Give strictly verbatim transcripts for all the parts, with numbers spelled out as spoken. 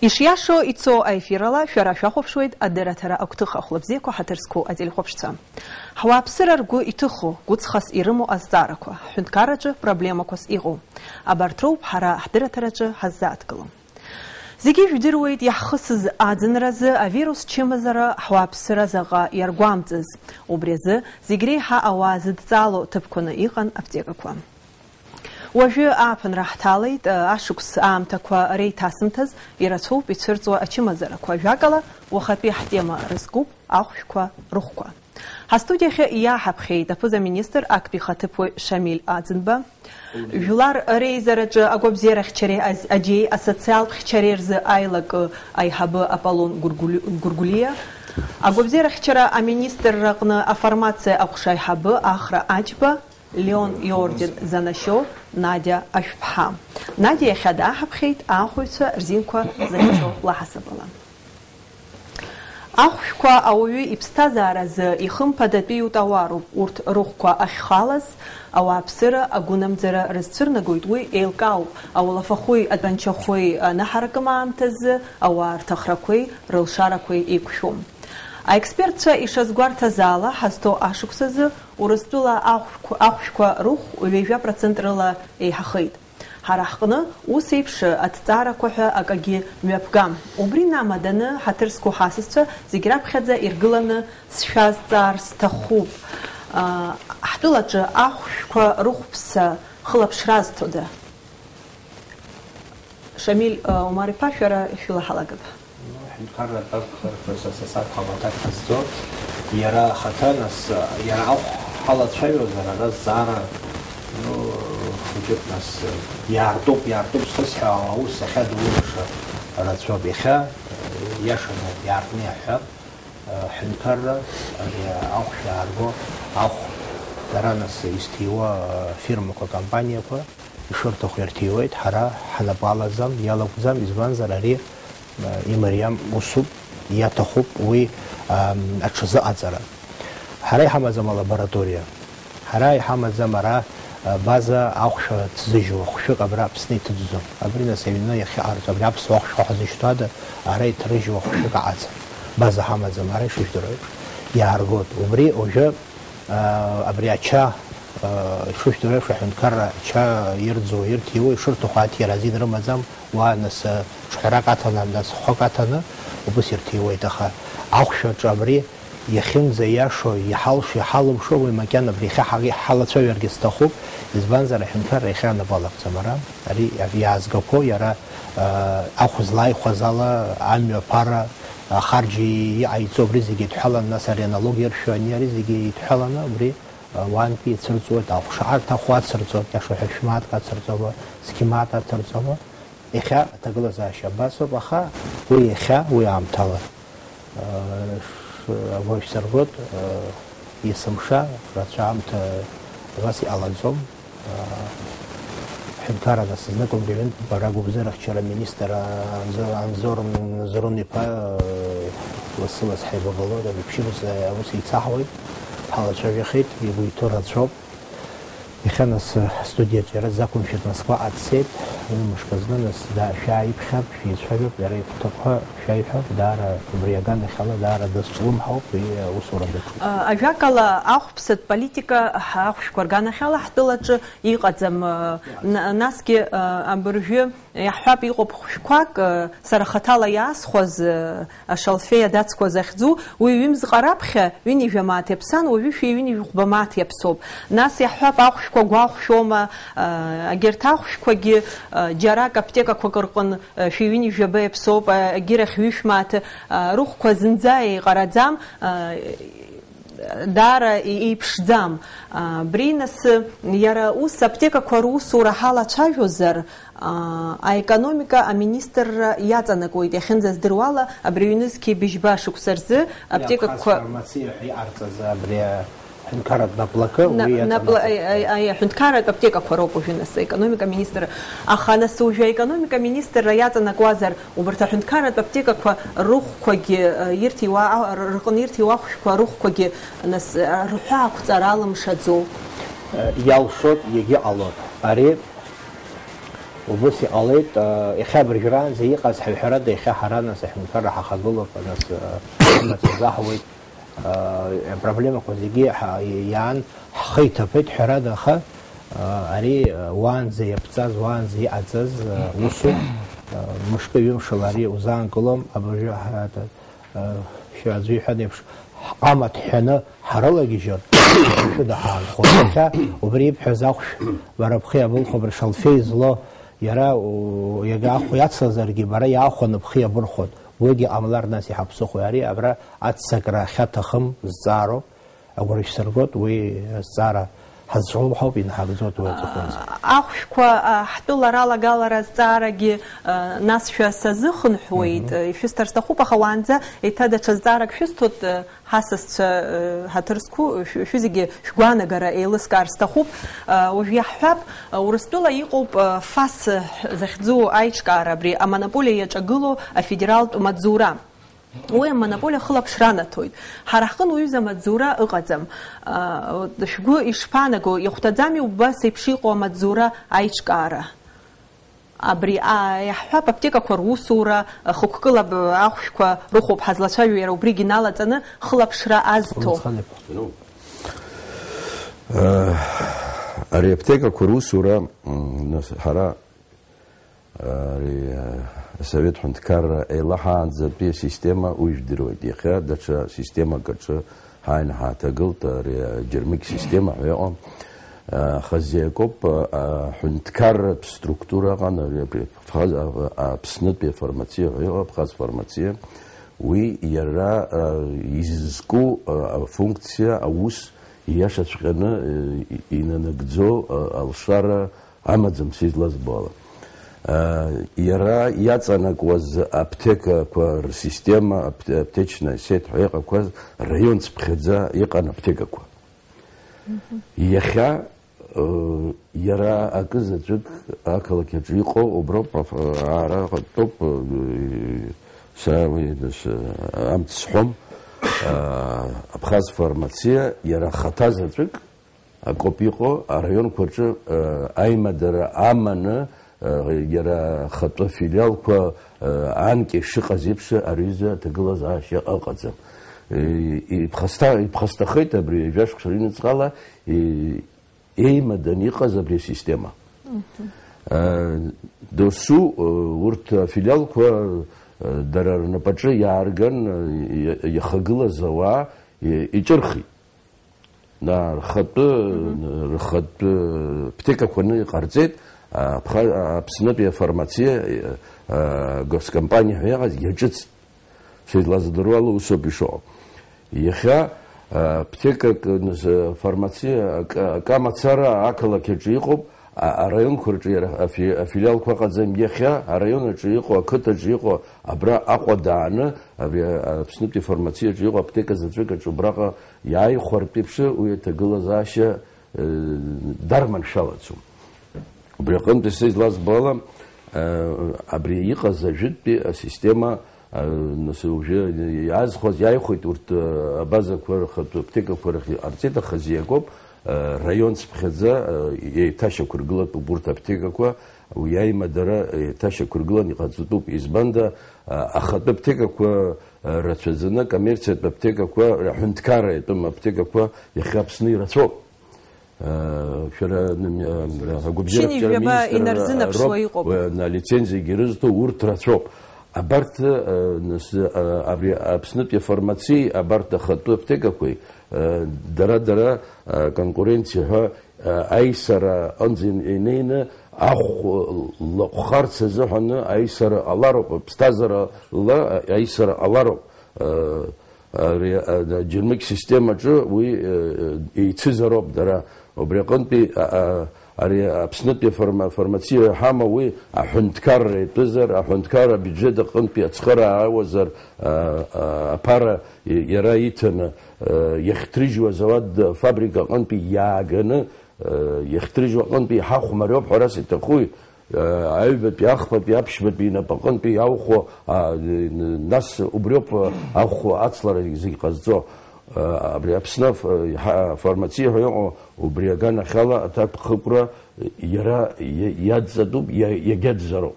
Ишиашоу ицо аефирала шәара шәахәаԥшуеит адырраҭара агәҭыха. Хәлабзиақәа, ҳаҭыр зқәу ателехәаԥшцәа. Ҳуааԥсыра ргәы иҭыхо, гәыҵхас ирымоу азҵаарақәа, ҳҳәынҭқарраҿы проблемақәас иҟоу, абарҭ роуп ҳара ҳдырраҭараҿы ҳаззааҭгыло. Зегьы жәдыруеит, иаҳхысыз аӡынразы авирус чымазара ҳуааԥсыра заҟа иаргәамҵыз. Убри азы зегь реиҳа ауаа зыдҵало ҭыԥқәаны иҟан аԥҵакқәа. Уажәы ааԥынра ҳҭалеит, ашықәс аамҭақәа реиҭасымҭаз ирацәоуп ицәырҵуа ачымазарақәа. Жәакала, уахатәи ҳтема рызкуп ахәшәқәа рыхәқәа. Ҳастудиахьы иааҳаԥхьеит аԥыза-министр, актәи ихаҭыԥуаҩ Шамиль Аӡынба. Жәлар реизараҿы агәабзиарахьчареи аз-, аџьеи асоциалтә хьчареи рзы аилакы аиҳабы Аполлон Гәыргәли-, Гәыргәлиа, агәабзиарахьчара аминистрра аҟны афармациа аҟәша аиҳабы Ахра Аџьба, Леон иорден занашьоу Надиа Ашәԥҳа. Надиа иахьа дааҳаԥхьеит аахәаҩцәа рзинқәа зыхьчо лаҳасабала. Ахәшәқәа ауаҩы иԥсҭазааразы ихымԥадатәиу тауароуп. Урҭ рыхәқәа ахьхалаз, ауааԥсыра агәынамӡара рызцәырнагоит, уи еилкаауп, ауалафахәи атәанчахәи анаҳаракым аамҭазы ауаа рҭахрақәеи рылшарақәеи еиқәшәом. Аекспертцәа ишазгәарҭаз ала, ҳазҭоу ашықәсазы Урыстәыла ахәшәқәа, ахәшәқәа рыхә ҩажәа процент рыла еиҳахеит. Ҳара ҳҟны ус еиԥш аҭҵаарақәа ҳәа акагьы мҩаԥгам. Убри намаданы, ҳаҭыр зқәу ҳасасцәа зегь раԥхьаӡа иргыланы сшәазҵаар сҭахуп. Ҳтәылаҿы ахәшәқәа рыхәԥса хылаԥшра азҭода? Шамиль, Омар-иԥа, шәара шәылаҳалакып. Ну, ҳҳәынҭқарра атәы са, са, са сакәхап аҭак ҟазҵо. Иара ахаҭа, нас, иара ахә ҳалацәажәозар, ара зҵаара, ну, хәыҷык, нас, иаартуп, иаартуп зхысҳәаауа аус ахьадулымша рацәоуп. Иахьа, иашаны, иаартны иаҳҳәап, ҳҳәынҭқарра, ари ахә шаарго, ахә дара, нас, изҭиуа фирмақәа, компаниақәа, ишырҭаху ирҭиуеит, ҳара ҳнапы алаӡам, иалакәӡам, избанзар ари, э, имариам усуп, иаҭахуп уи, ам, аҽазыҟаҵара. Ҳара иҳамаӡам алабораториа, ҳара иҳамаӡам ара, э, база ахәшә ҭзыжьуа хәшәык абра Аԥсны иҭыҵӡом. Абри нас аҩны иахьыҟарҵо, абри аԥсуа ахәшә ҳәа ҳазышьҭоу ада, ара иҭрыжьуа хәшәык аҟаӡам. База ҳамаӡам, ара ишыжәдыруа еиԥш, иааргоит. Убри уажәы Абри ача, ишышәдыруа еиԥш, аҳәынҭқарра ача ирӡуа, ирҭиуа, ишырҭаху аҭира азин рымаӡам, уа, нас, ҿҳәарак аҭаны, нас, хәхәак аҭаны, убыс ирҭиуеит, аха ахәшә аҿы абри иахьынӡаиашоу, иҳалшо, иҳалымшо, уи макьана абри иахьа ҳа-, ҳалацәажәаргьы сҭахуп, избанзар, аҳәынҭқарра иахьа анапы алакӡам ара, ари иаазгақәоу иара, ахә злааихәаз ала, амҩа аԥара, Ахарџь иҟаиҵо абри зегьы идҳәалан, нас ари аналог иршәу ани ари зегьы идҳәаланы абри, а, уантәи ицәырҵуеит, ахәшаҳәа рҭаху ацырҵоит, иаша ҳәа шәмааҭк ацырҵома, зқьы мааҭ ацырҵома. Иахьа аҭагылазаашьа абасоуп, аха уи иахьа, уи аамҭала, а, ш-, агәашә сыргоит, а, есымша рацәа аамҭа абас иҟалаӡом. Ҳәынҭқарра нас зныкымкәа ҩынтә бара агәыбзиарахьчара аминистр Анзор, Анзор Назрун-иԥа, лассы-ласс ҳаибабалоит, абиԥшьыбз аус еицаҳуеит, ҳалацәажәахеит, игәы иҭоу рацәоуп. Иахьа нас ҳстудиаҿы иара дзақәымшәеит, Москваҟа дцеит, ҩымшк азны нас да-, шәааиԥхьап, шәеицәажәап, иара игәҭакқәа шәаиҳәап, даара убри аганахьала даара дазҿлымҳауп, уи аусура даҿуп. Ажәакала, ахә Ҳаԥсатә политика ҳа-, ахәшәқәа рганахьала ҳтәылаҿы иҟаӡам, н-, насгьы, абыржәы, Иаҳҳәап, иҟоуп хәшәқәак, э, сара хаҭала иаасхәаз, э, ашалфеи адацқәа захьӡу, уи ҩымзҟа раԥхьа ҩынҩажәа мааҭ иаԥсан, уажәы шәи ҩынҩажәи хәба мааҭ иаԥсоуп. Нас иаҳҳәап, ахәшәқәа гәахәшәома, э, агьырҭ ахәшәқәагьы, э, џьарак аԥҭекақәак рҟын, э, шәи ҩынҩажәаба иаԥсоуп, э, агьырахь ҩышә мааҭ, э, рыхәқәа зынӡа еиҟараӡам, э, даара еиԥшӡам. Абри нас, иара ус аԥҭекақәа русура ҳалацәажәозар, аекономика аминистрра иаҵанакуеит, иахьынӡаздыруала, абри ҩнызқьи быжьба шықәса рзы аԥҭекақәа. Иаԥхаз фармациа ҳәа иҟарҵаз абри аҳәынҭқарратә наплакы На-, уи напла-, иаҵанакуеит. Аи, аи, аи, аҳәынҭқарратә аптекақәа роуп уажәы нас аекономика министр. Аха нас уажәы аекономика министрра иаҵанакуазар, убарҭ аҳәынҭқарратә аптекақәа рыхәқәагьы, э, ирҭиуа, а, р-, рҟны ирҭиуа ахәшәқәа рыхәқәагьы, нас, э, рҳәаақәҵара алымшаӡо. Э, иалшоит, иагьыҟалоит. Ари убыс иҟалеит, э, иахьа абыржәраанӡа иҟаз ҳәа, ҳәарада, иахьа ҳара, нас, аҳәынҭқарра ҳахагылоуп, нас, э, амаҵ азаҳуеит. Э, апроблемақәа зегьы ҳа-, иаан ҳхы иҭаԥеит, ҳәарада, аха, э, ари, э, уаанӡа иаԥҵаз, уаанӡа иҟаҵаз, э, усуп. Э, мышкы-ҩымшала ари узаанкылом, абыржәы ҳа-, э, шәа аӡәы иҳәан еиԥш, ҳҟама ҭҳәаны ҳарылагьежьыр, шәыда ҳаанхоит. Иахьа убри ибҳәаз ахәшә, бара бхы иабылхәап, ршалфеи зло, иара, у-, иага ахә иацлазаргьы, бара иаахәаны бхы иабырхәоит. Уигьы ҟамлар, нас иҳаԥсыхәои? Ари абра аццакра ахьаҭахым зҵаароуп. Агәра ишәсыргоит, уи азҵаара ҳазҿлымҳауп, инаҳагӡоит уи аҵыхәанӡа. Ахәшәқәа, а, ҳтәыла ралагалара азҵаарагьы, а, насшәа сазыхынҳәуеит, Мгм. Ишәысҭар сҭахуп, аха уаанӡа еиҭа даҽа зҵаарак шәысҭоит, а, ҳасасцәа, а, ҳаҭыр зқәу, шә-, шәызегьы шәгәаанагара еилыскаар сҭахуп. А, уажә иаҳҳәап, а, Урыстәыла иҟоуп, а, ФАС захьӡу аиҿкаара, абри амонополиа иаҿагылоу афедералтә маҵзура. Уи амонополиа хылаԥшра анаҭоит. Ҳара ҳҟын уаҩыза амаҵзура ыҟаӡам. А, шәгәы ишԥаанаго, ихәҭаӡами убас еиԥш иҟоу амаҵзура аиҿкаара? Абри, а, иаҳҳәап, аптекақәа русура, а, хықәкыла б-, ахәшәқәа рыхәоуп ҳазлацәажәо, иара убригьы иналаҵаны хылаԥшра азҭо. Э, ари аптекақәа русура, м, нас, ҳара Ари, а, асовет ҳәынҭқарра еилаҳаанӡатәи асистема уи жәдыруеит. Иахьа даҽа системак аҿы ҳааины ҳааҭагылт, ари аџьармыкьа система ҳәа иҟан. А, хазы иакоуп, а, аҳәынҭқарратә структура ыҟан, ари абри Абхаз-, а, а, Аԥснытәи афармациа ҳәа иҟоуп, Абхаз фармациа. Уи иара, а, изызку, а, афункциа, аус ииашаҵәҟьаны, э, и-, инанагӡо, а, алшара амаӡам, сизлазбо ала. Э, иара иаҵанакуаз аԥҭекақәа рсистема, апте-, аптечная сеть ҳәа иҟақәаз раион цыԥхьаӡа иҟан аԥҭекақәа. Иахьа, э, иара акы заҵәык ақалақь аҿы иҟоу уброуп, аф-, ара ҟатәоуп, э, са уи, нас, э, амц сҳәом, э, Абхаз фармациа иара ахаҭа заҵәык акоуп иҟоу, араионқәа рҿы, э, аимадара аманы, э, иара ахатәы афилиалқәа, э, анкьа ишыҟаз еиԥш, ари аҩыза аҭагылазаашьа ыҟаӡам. Э, иԥхасҭа-, иԥхасҭахеит абри жәашықәса рыҩныҵҟала, э, еимаданы иҟаз абри асистема. Э, досу, э, урҭ афилиалқәа, э, дара рнапаҿы иаарган, э, иа-, иахагылаз ауаа, э, иҿырхит. На, рхатәы, Мгм. рхатәы ԥҭекақәаны иҟарҵеит, а, Абха-, Аԥснытәи афармациа, а, госкомпаниа ҳәа иҟаз иаҿыц. Сеидлазыдыруала усоуп ишыҟоу. Иахьа, а, ԥҭекак, ныз-, фармациа ак-, акы амацара ақалақь аҿы иҟоуп, а, араионқәа рҿы иара афи-, афилиалқәа ыҟаӡам. Иахьа араион аҿы иҟоу, ақыҭаҿы иҟоу, абра Аҟәа дааны, абри, а, Аԥснытәи афармациа аҿы иҟоу аԥҭека заҵәык аҿы убраҟа иааихәартә еиԥш, уи аҭагылазаашьа, э, дарманшәалаӡом. Убри аҟынтәи са излазбо ала, э, абри иҟаз ажәытәтәи асистема, э, нас уажәы иаазхәаз иааихәеит урҭ, э, абазақәа рхатә аԥҭекақәа рахь иҟарҵеит, аха зиакоуп, э, раион цыԥхьаӡа, э, еиҭашьақәыргылатәуп урҭ аԥҭекақәа, уи аимадара еиҭашьақәыргылан иҟаҵатәуп. Избанда, э, ахатәы аԥҭекақәа, э, рацәаӡаны, акоммерциатә аԥҭекақәа, аҳәынҭқарра иатәым аԥҭекақәа иахьа Аԥсны ирацәоуп. Шәара агәабзиара ԥҵәара ҩба министр инарзынаԥшуа роуп, иҟоуп. Алицензиагьы ирызҭо урҭ рацәоуп. Абарҭ, нас, абри Аԥснытәи афармациеи абарҭ ахатәы аԥҭекақәеи, дара-дара, конкуренциа ҳәа, аисара аҟынӡа инеины ахә лаҟәхарц азыҳәаны аисара ҟалароуп, аԥсҭазаарала аисара ҟалароуп. Ари, а, аџьармыкьа системаҿы уи, э, еицызароуп дара. Убри аҟынтәи, а, а, ари Аԥснытәи афарма-, афармациа ҳама уи аҳәынҭқарра иатәызар, аҳәынҭқарра абиуџьет аҟынтәи ацхыраара ауазар, а, а, аԥара и-, иара иҭаны, а, иахьҭрыжьуа азауад афабрика аҟынтәи иааганы, а, иахьҭрыжьуа аҟынтәи иҳахәмариоуп ҳәарас иҭахуи? Аҩбатәи, ахԥатәи, аԥшьбатәи инапаҟынтәи иаухәо, а, нас убриоуп, а, ахә ацлара зегь ҟазҵо. А, абри Аԥсны аф-, иҳа-, афармациа ҳәа иҟоу убри аганахьала аҭакԥхықәра иара иа-, иадҵатәуп, иа-, иагьадзароуп.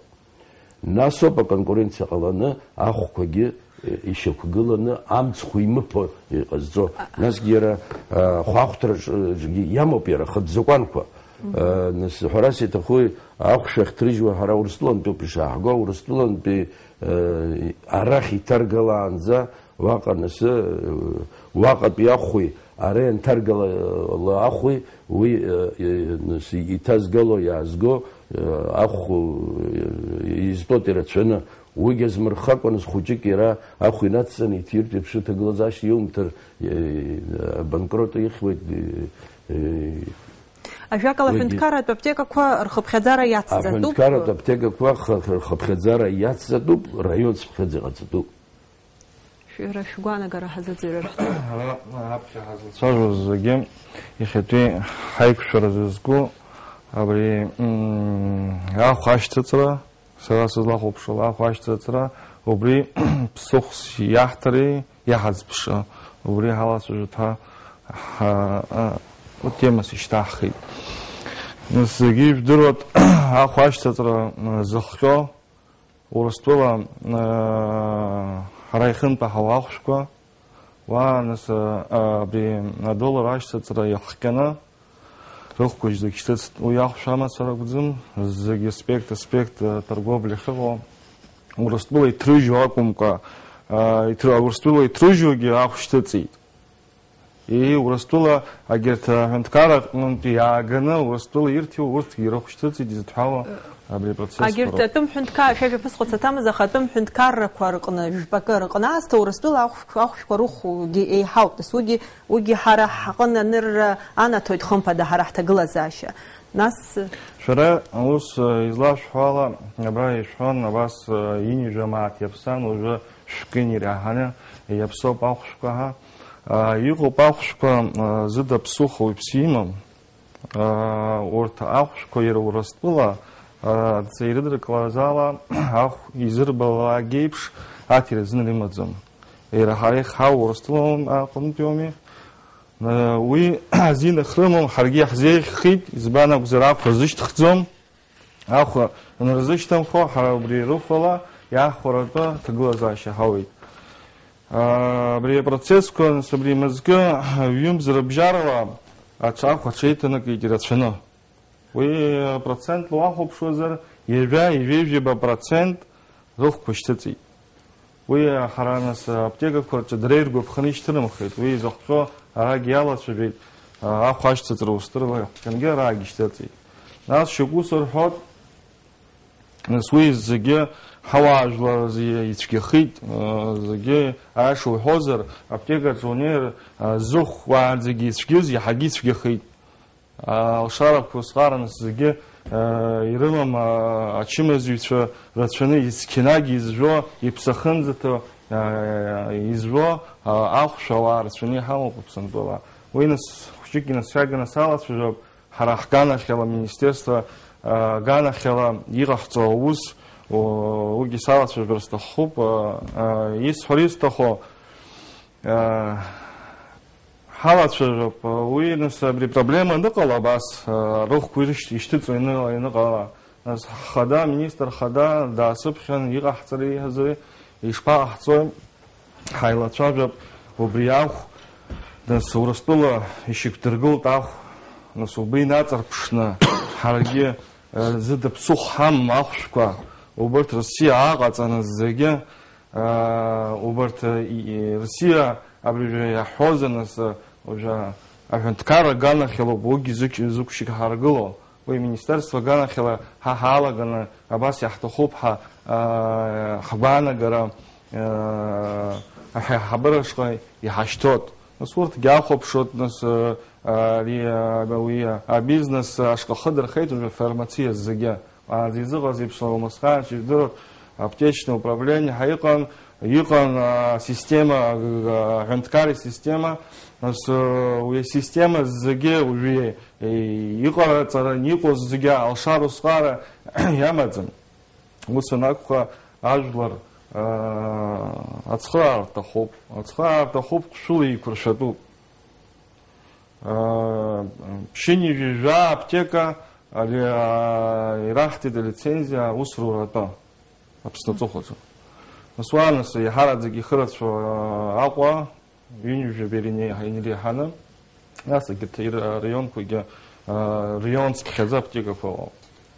Насоуп аконкуренциа ҟаланы ахәқәагьы ишьақәгыланы амцхә имыԥо иҟазҵо. А, а. Насгьы иара, а, хәаахәҭраҿгьы иамоуп иара, хатә закәанқәа. Мгм. А, нас, ҳәарас иаҭахуи, ахәшә ахьҭрыжьуа ҳара Урыстәылантәи ауп ишааҳго, Урыстәылантәи, а, арахь иҭаргалаанӡа, уаҟа нас, а, уаҟатәи ахәи, ара ианҭаргалала ахәи, уи, а, а, нас, иҭазгало, иаазго, а, ахә, а, изтәоуп ирацәаны. Уигь азмырхакәан, зхәыҷык иара ахә инацҵаны иҭиртә еиԥш, иҭагылазаашьа иумҭар, е, банкрот ихьуеит, е, е, Ажәакала, уигьы аҳәынҭқарратә аԥҭекақәа рхыԥхьаӡара иацҵатәуп. Аҳәынҭқарратә аԥҭекақәа х-, х-, рхыԥхьаӡара иацҵатәуп, раион цыԥхьаӡа иҟаҵатәуп. Шәара шәгәаанагара ҳазыӡырҩыр ҳҭахуп. Ара аԥхьа ҳазлацәажәоз зегьы иахьатәи ҳаиқәшәара зызку абри, м, ахә ашьҭыҵра, Сара сызлахәаԥшуа ахә ашьҭыҵра, убри ԥсыхәс иаҳҭари иаҳаӡбша, убри ҳалацәажәоит ҳәа ҳа-, а, темас ишьҭаҳхит. Нас зегьы ижәдыруеит, ахә ашьҭыҵра, м, зыхҟьо Урыстәыла, а, ҳара ихынтәаҳауа ахәшәқәа, Уа, нас, а, а, абри адоллар ашьҭыҵра иахҟьаны рыхәқәа зегь шьҭыҵт. Уи ахәшә амацара акәӡам, зегь аспект, аспект, а, торговля ахьыҟоу. Урыстәыла иҭрыжьу акәымкәа, а, иҭры-, Урыстәыла иҭрыжьугьы ахә шьҭыҵит. Ии, Урыстәыла агьырҭ аҳәынҭқарра аҟнынтә иааганы Урыстәыла ирҭиуа урҭгьы ирыхә шьҭыҵит изыдҳәалоу. Абри апроцессқәа Агьырҭ роуп. Атәым ҳәынҭқар-, шәажәа ԥысҟо саҭамыз, аха атәым ҳәынҭқаррақәа рҟны, жәпакы рҟны аасҭа Урыстәыла ахәшәқәа, ахәшәқәа рыхәгьы еиҳауп. Нас уигьы, уигьы ҳара ҳҟны анырра анаҭоит, хымԥада, ҳара ҳҭагылазаашьа. Нас Шәара ус, э, излашәҳәо ала, абра ишәҳәон, абас, э, ҩынҩажәа мааҭ иаԥсан, уажәы шәкы инареиҳаны иаԥсоуп ахәшәқәа ҳәа. Э, иҟоуп ахәшәқәа, э, зыда ԥсыхәа уаҩԥс имам. Аа, урҭ ахәшәқәа иара Урыстәыла, аа, ирыдрыклазаала, ахә изырбалак еиԥш, аҭира зны рымаӡам. Иара ҳара иҳау Урыстәыла аҟынтәи ауми. Уи азин ахрымам, ҳаргьы иаҳзеиӷьхеит, избан акәзар, ахә рзышьҭхӡом. Ахә анырзышьҭымхуа, ҳара убри рыхәала иаҳхәаратәы ҭагылазаашьа ҳауеит. Абри апроцессқәа, нас, абри мызкы ҩымз рыбжьарала аҽ-, ахә аҽеиҭанакит ирацәаны. Уи процентла уахәаԥшуазар, ҩажәа, ҩажәижәаба процент рыхәқәа шьҭыҵит. Уи ҳара, нас, аптекақәа рҿы дара иргәаԥханы ишьҭырымхит. Уи изыхҟьо арагь иалацәажәеит, ахә ашьҭыҵра усҭырла иахҟьангьы араагь ишьҭыҵит. Нас шьоук ус рҳәоит, Нас уи зегьы ҳауаажәлар зи-, ицәгьахеит, э, зегьы аиаша уҳәозар, аптекаҿ унеир, э, зыхә уаанӡагьы ицәгьаз иаҳагьы ицәгьахеит. Алшарақәа усҟаран зегьы, э, ирымам, э, ачымазаҩцәа рацәаны, изқьынагь изжәо, иԥсахынӡаҭо, э, изжәо, э, ахәшә ауаа рацәаны иҳамоуп Аԥсынтәыла. Уи нас хәҷык инацәаганы салацәажәап, Ҳара ҳганахьала, аминистерство, а, аганахьала иҟаҳҵо аус, о, уигьы салацәажәар сҭахуп, а, а, исҳәар исҭаху, а, ҳалацәажәап, а, уи, нас, абри проблема аныҟала абас, а, рыхәқәа ирышьҭ-, ишьҭыҵуа ины-, аныҟала, нас, ҳхада, аминистр хада даасыԥхьан, иҟаҳҵари, иҳазари, ишԥаҟаҳҵои? Ҳаилацәажәап убри ахә, нас, Урыстәыла ишьақәдыргылт ахә, Нас убри инаҵарԥшны ҳаргьы, э, зыда ԥсыхәа ҳамам ахәшәқәа, убарҭ Росиа аҟаҵаны зегьы, э, убарҭ, э, и, и, Росиа абыржәы иаҳҳәозар, нас, э, уажәы аҳәынҭқарра аганахьала ауп уигьы зықь-, зықәшьқәа ҳаргыло. Уи аминистерство аганахьала ҳа ҳалаганы абас иаҳҭахуп ҳәа, э, ҳгәаанагара, э, аҳ-, аиҳабыра ашҟа иҳашьҭоит. Нас урҭгьы ахәаԥшуеит, нас, э, ари, а, уи, а, абизнес ашҟа хыдырхеит уажәы афармациа зегьы. Маанӡа изыҟаз еиԥш, Алмасхан ижәдыруеит, аптечное управление ҳәа иҟан, иҟан, а, система, а, аҳәынҭқарра система, нас, а, уи асистема зегьы уажәы, е, иҟаҵаран иҟоу зегьы алшара усҟара иамаӡам. Ус анакәха, ажәлар, а, ацхыраара рҭахуп. Ацхыраара рҭахуп, хәшәыла еиқәыршәатәуп. Аа, ԥшьынҩажәи жәаа аптека ари, аа, ираҳҭеит алицензиа аус руратәы Аԥсны аҵыхәаҿы. Нас уа, нас, иаҳараӡак ихырацәоу, аа, Аҟәа, ҩынҩажәи жәаба иреиҳа-, иреиҳаны, нас егьырҭ ир-, араионқәагьы, аа, раион цыԥхьаӡа аптекақәа ыҟоуп.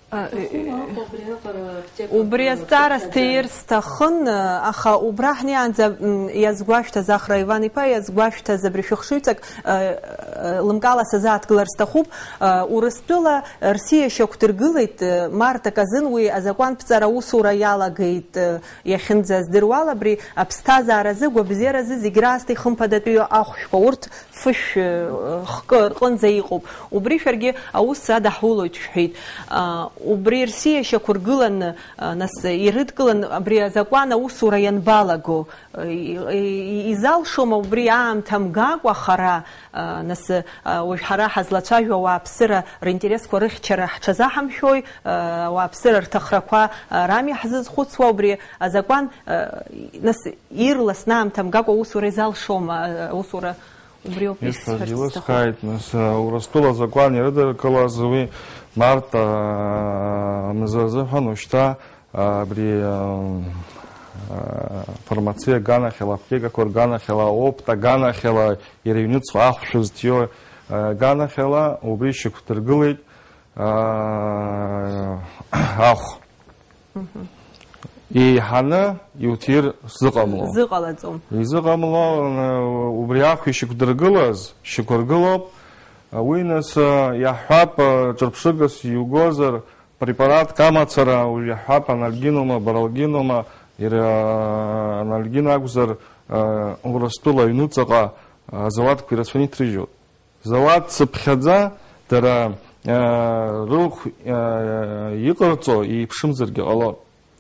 А, э, Аҭахума, э, аҟәа абри аҟара аптека Убри азҵаара аԥхьаӡара? Сҭиир сҭахын, аха убра ҳнеиаанӡа, м, иазгәашәҭаз, Ахра Иван-иԥа иазгәашәҭаз абри шәыхшыҩҵак, э, э, лымкаала сазааҭгылар сҭахуп. Э, Урыстәыла Рсиа шьақәдыргылеит, э, март аказын уи азакәанԥҵара аусура иалагеит, э, иахьынӡаздыруала, абри аԥсҭазааразы, агәабзиаразы зегь раасҭа ихымԥадатәиу ахәшәқәа, урҭ фышә, э, хкы рҟынӡа иҟоуп. Убри шәаргьы аус адаҳулоит шәҳәеит. А, убри Рсиа шьақәыргыланы, а, нас ирыдкылан абри азакәан аусура ианбалаго, э, и-, и-, изалшома убри аамҭа мгакәа хара, а, нас, а, уажә ҳара ҳазлацәажәо ауааԥсыра ринтересқәа рыхьчара ҳҽазаҳамшәои, а, ауааԥсыра рҭахрақәа, а, рами ҳзызхәыцуа, убри азакәан, а, нас ирласны аамҭа мгакәа аусура изалшома, а, аусура Убриоуп исҳәарц Исҳәаз сҭаху. Еилыскааит, нас, Урыстәыла азакәан ирыдыркылаз уи март, аа, мза азыҳәан ушьҭа, аа, абри, аа, аа, фармациа аганахьала, аԥкьыкақәа рганахьала, аопт аганахьала, иара иҩныҵҟа ахәшә зҭио, аа, аганахьала убри ишьақәдыргылеит, аа, ахә. Еиҳаны иуҭир зыҟамло. Зыҟалаӡом. Изыҟамло, э, убри ахә ишьақәдыргылаз, шьақәыргылоуп. Уи нас, э, иаҳҳәап, э, ҿырԥшыгас иугозар, препаратк амацара, уажә иаҳҳәап, анальгиноума, баралгиноума, ира-, анальгин акәзар, э, Урыстәыла аҩнуҵаҟа, э, азауадқәа ирацәаны иҭрыжьуеит. Зауад цыԥхьаӡа, дара, э, рыхә, э, иҟарҵо еиԥшымзаргьы ҟалоит.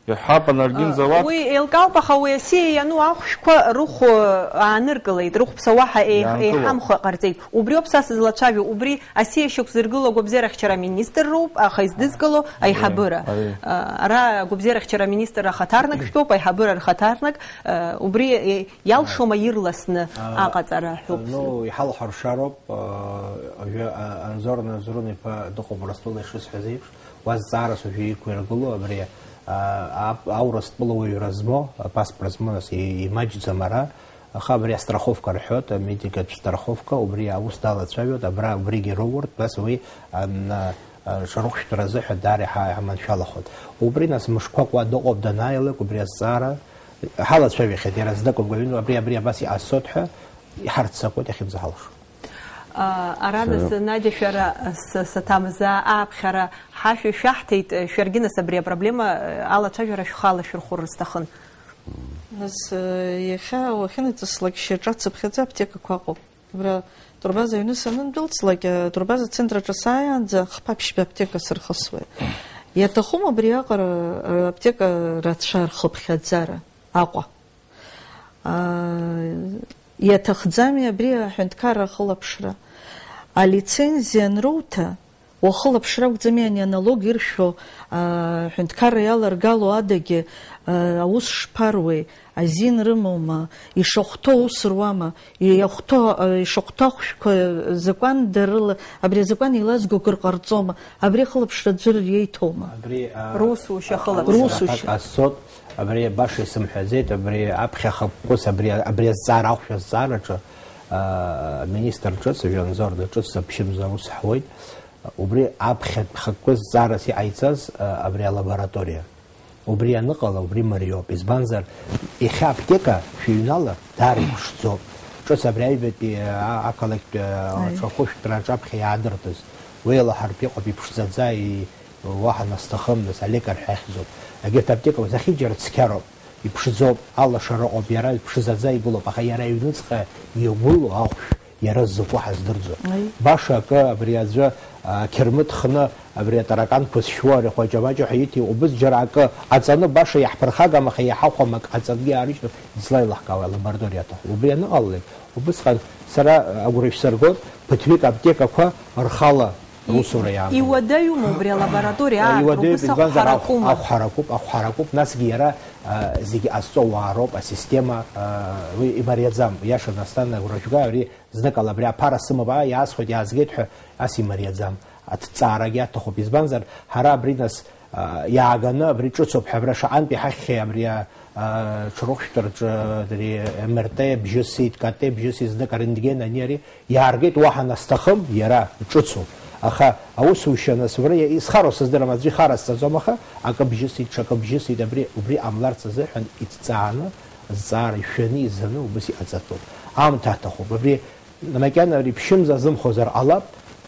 Иаҳҳәап, анаргин, э, зауад. Уи еилкаауп, аха уи асиа иану ахәшәқәа рыхә, э, ааныркылеит, рыхәԥса уаҳа еиҳ-, Иаанкыло. Еиҳамхо ҟарҵеит. Убриоуп са сызлацәажәо, убри асиа шьақәзыргыло агәабзиара ахьчара аминистр роуп, аха издызкыло аиҳабыра. Ари. Э, ара агәабзиара ахьчара аминистр ахаҭарнак шәтәоуп, аиҳабыра рхаҭарнак, э, убри, э, Иалшома ирласны А, аҟаҵара ҳәоуп. Ну, иҳалҳаршароуп, а, уажәы, а, Анзор Назрун-иԥа дыҟоуп Урыстәыла ишысҳәаз еиԥш, уа зҵаарас уажәы иқәиргыло абри, а, ап-, аурыстәыла уаҩра змоу, апаспорт змоу, нас, и-, имаҷӡам ара, аха абри астраховка рҳәоит, амедикатә страховка, убри аус далацәажәоит, абра убригьы роуртә, нас уи, ан-, а, шарыхәшәтәра азыҳәа даара иҳа-, иҳаманшәалахоит. Убри, нас, мышқәак уа дыҟоуп данааилак, убри азҵаара, Ҳалацәажәахьеит иара зда Кобгавин, абри, абри абас иҟасҵоит ҳәа иҳарццакуеит иахьынӡаҳалшо. А, ара нас, Шәаҩуп. Надиа, шәара с-, саҭамза ааԥхьара ҳашәа шәаҳҭеит, шәаргьы нас абри апроблема, э, алацәажәара шәхала шәырхәыр рысҭахын. Нас, э, иахьа уахьынаҵыслак шьаҿа цыԥхьаӡа аԥҭекақәа ыҟоуп. Абра атурбаза аҩны санындәылҵлак, атурбаза ацентр аҿы сааиаанӡа хԥа-ԥшьба аптека сырхысуеит. Иаҭахума абриаҟара аптека рацәа рхыԥхьаӡара Аҟәа? Аа, иаҭахӡами абри аҳәынҭқарра ахылаԥшра? Алицензиа анруҭа, уахылаԥшра акәӡами ани аналог иршәо, аа, аҳәынҭқарра иаларгало адагьы, аа, аус шԥаруеи? Азин рымоума? Ишахәҭоу ус руама? Иахәҭоу, э, ишахәҭоу ахәшәқәа закәандарыла, абри азакәан еилазго акыр ҟарҵома? Абри ахылаԥшра аӡәыр иеиҭоума? Абри, а, Русушьа а, ахылаԥшра. Русушьа. Аҭак ҟасҵоит, абри баша исымҳәаӡеит, абри аԥхьа ахықәкыс, абри, абри азҵаара, ахәшә азҵаараҿы, Аминистр ҿыц, Жәанзор ҿыц аԥшьымза аус ҳуеит. Убри аԥхьатә хықәкы зҵаарас иҟаиҵаз, а, абри алабораториа. Убри аныҟала, убри мариоуп. Избанзар, иахьа аԥҭека шәыҩнала даара иԥшӡоуп. Ҿыц абри аҩбатәи, а, ақалақьтә, а, Аи. аҽахәышәтәра аҿаԥхьа иаадыртыз. Уеилаҳартә иҟоуп, иԥшӡаӡа, и-, уаҳа насҭахымызт, алекарь ҳәа ихьӡуп. Егьырҭ аптекақәа зегьы џьара цқьароуп, иԥшӡоуп, алашара ыҟоуп, иара иԥшӡаӡа игылоуп, аха иара аҩныҵҟа иагәылоу ахәшә иара ззакәу ҳаздырӡом. Аи. Баша акы абри аӡәы, а, қьырмыт хны абри атараканқәа зшьуа ари хәаҷамаҷа ҳәа иҭиуа убыс џьара акы аҵаны баша иаҳԥырхагам, аха иаҳахәом ак аҵангьы аарышьҭыр, излаилаҳкаауа алабораториа аҭахуп. Убри аныҟалалак, убысҟан сара агәра ишәсыргоит, ԥыҭҩык аптекақәа рхала Аусура иаамҭа. Иуадаҩума убри алабораториа аартра? Иуадаҩуп, убыс избанзар, ахә-, ахәҳаракума? Ахәҳаракуп, ахәҳаракуп, насгьы иара, а, зегьы ҟазҵо ауаа роуп, асистема, а, уи имариаӡам, иашаны, Асҭана, агәра шәга, ари зныкала абри аԥара сымоуп, аа, иаасхәеит, иаазгеит ҳәа, ас имариаӡам. Аҭҵаарагьы аҭахуп, избанзар, ҳара абри нас, а, иааганы абри ҿыцуп ҳәа, абра шаҟантә иҳахьхьеи абри, а, а, ҽрыхәшәтәырҿы, ари, МРТ бжьысит, КТ бжьысит, знык арентген, ани, ари, Иааргеит, уаҳа насҭахым, иара ҿыцуп. Аха аусушьа анасыгәра, исхароу сыздырам, аӡәы ихарасҵаӡом, аха акы бжьысит, ҽакы бжьысит, абри, убри ҟамларц азыҳәан иҭҵааны, зҵаара ишәаны, изаны убыс иҟаҵатәуп. Аамҭа аҭахуп. Абри, макьана ари ԥшьымз азымхозар ҟалап,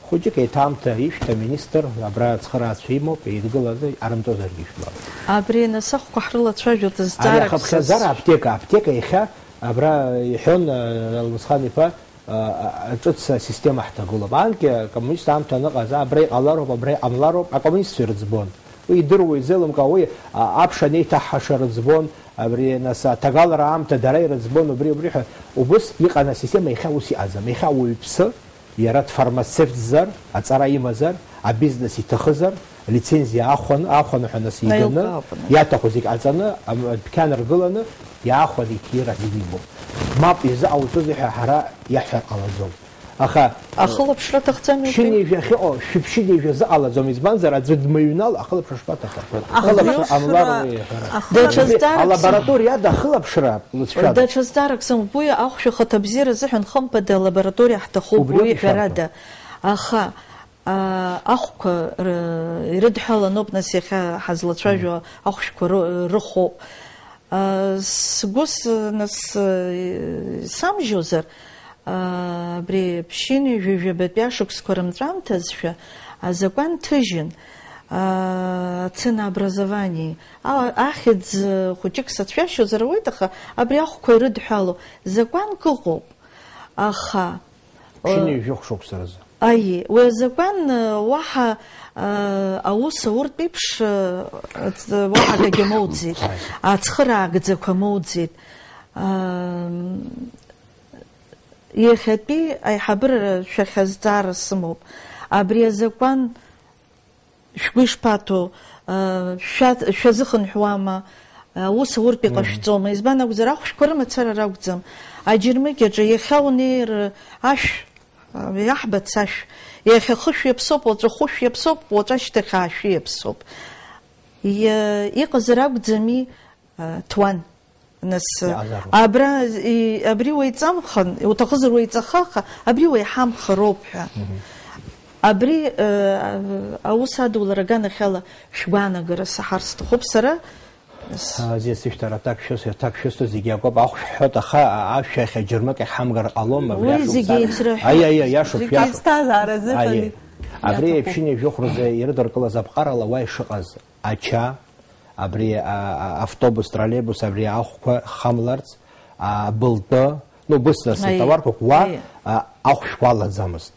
хәыҷык еиҭа аамҭа ишәҭ, аминистр, абра ацхыраацәа имоуп, еидгыланы иҟарымҵозаргьы ишәбап. Абри нас ахәқәа ҳрылацәажәоит, зҵаарак Ари ахыԥхьаӡара сыз- аптека, аптека иахьа, абра иҳәон, а, Алмысхан иԥа, а, а, ҿыц асистема ҳҭагылоуп. Анкьа акоммунист аамҭа аныҟаз, абра иҟалароуп, абра иҟамлароуп, акоммунистцәа ирыӡбон. Уи идыруа, изеилымкаауа, уи, а, аԥш анеиҭаҳҳаша рыӡбон, абри, нас, аҭагалара аамҭа дара ирыӡбон, убри, убри ҳәа. Убыс иҟан асистема, иахьа ус иҟаӡам. Иахьа ауаҩԥсы, иара дфармацевтзар, аҵара имазар, абизнес иҭахызар, лицензиа ахәаны, ахәаны ҳәа нас иганы, Наилкаап, нас. Иаҭаху зегь ҟаҵаны, ам-, адәқьан ргыланы, иаахәаны иҭира зегь имоуп. Мап изыҟауҵозеи ҳәа ҳара иаҳҳәар ҟалаӡом. Аха, Ахылаԥшра аҭахӡами убри? Ԥшьынҩажәа ахьыҟоу, шәыԥшьынҩажәа зыҟалаӡом, избанзар, аӡәы дмыҩнал, ахылаԥшра шԥаҭаху? Ахылаԥшра Ахылаԥшра ҟамлар уи ҳәара. Даҽа зҵаарак сым- Алабораториа ада ахылаԥшра лыцәшәада. Даҽа зҵаарак сымоуп, уи ахәшә ахаҭабзиара азыҳәан хымԥада алабораториа ҳҭахуп, Убри уи ауп ишәарҭоу. Ҳәарада. Аха, а, ахәқәа ры-, ирыдҳәаланоуп, нас, иахьа ҳазлацәажәо ахәшәқәа ры-, рыхоуп. А, сгәы с-, нас, э, самжьозар, а, абри ԥшьынҩажәи жәабатәи ашықәсқәа рынҵәамҭазшәа азакәан ҭыжьын, а, ценообразование. А, ахьӡ, э, хәыҷык сацәшәашьозар ауеит, аха абри ахәқәа ирыдҳәалоу закәанк ыҟоуп. Аха, Ԥшьынҩажәи хәшықәса рзы. Аиеи, уи азакәан, э, уаҳа, э, аус ауртә еиԥш, э, ц-, уаҳа акгьы амоуӡеит, Аиеи. Ацхыраагӡақәа амоуӡеит. Ам, иахьатәи аиҳабыра шәахь азҵаара сымоуп. Абри азакәан Шәгәы ишԥаҭәоу? Шәа-, шәазыхынҳәуама? Аус ауртә иҟашәҵома? Мгм. Избан акәзар, ахәшәқәа рымацара ракәӡам. Аџьармыкьаҿы иахьа унеир, ашә, иаҳбац ашә. Иахьа хышә иаԥсоуп, уаҵәы хәышә иаԥсоуп, уаҵәы ашьҭахь аашәы иаԥсоуп. Иа-, иҟазар акәӡами? А, ҭуан. Нас, Иҟазароуп. Абра, и-, абри уеиҵамхан, уҭахызар уеиҵаха, аха абри уеиҳамхароуп ҳәа. Мгм. Абри, э, аус адулара аганахьала шәгәаанагара саҳар сҭахуп сара. Нас Азиа сышәҭара аҭак шәыс-, аҭак шәысҭо зегьы акоуп, ахә шәҳәоит, аха ашәа ахь аџьармыкьахь ҳамгар ҟалом, абри Уи ашықәс зегьы ар-, еицрыҳәоит. Аиеи, аиеи, иашоуп, Зегьы иашоуп. Аԥсҭазаара азыҳәан Аиеи. Абри иаҭахуп. Аԥшьынҩажәи хәра рзы ирыдыркылаз аԥҟарала уа ишыҟаз. Ача, абри, а, а, автобус, троллейбус абри ахәқәа хамларц, а, былтәы, ну, бысҭа Аиеи. Атауарқәак уа, Аиеи. А, ахәшәқәа алаӡамызт.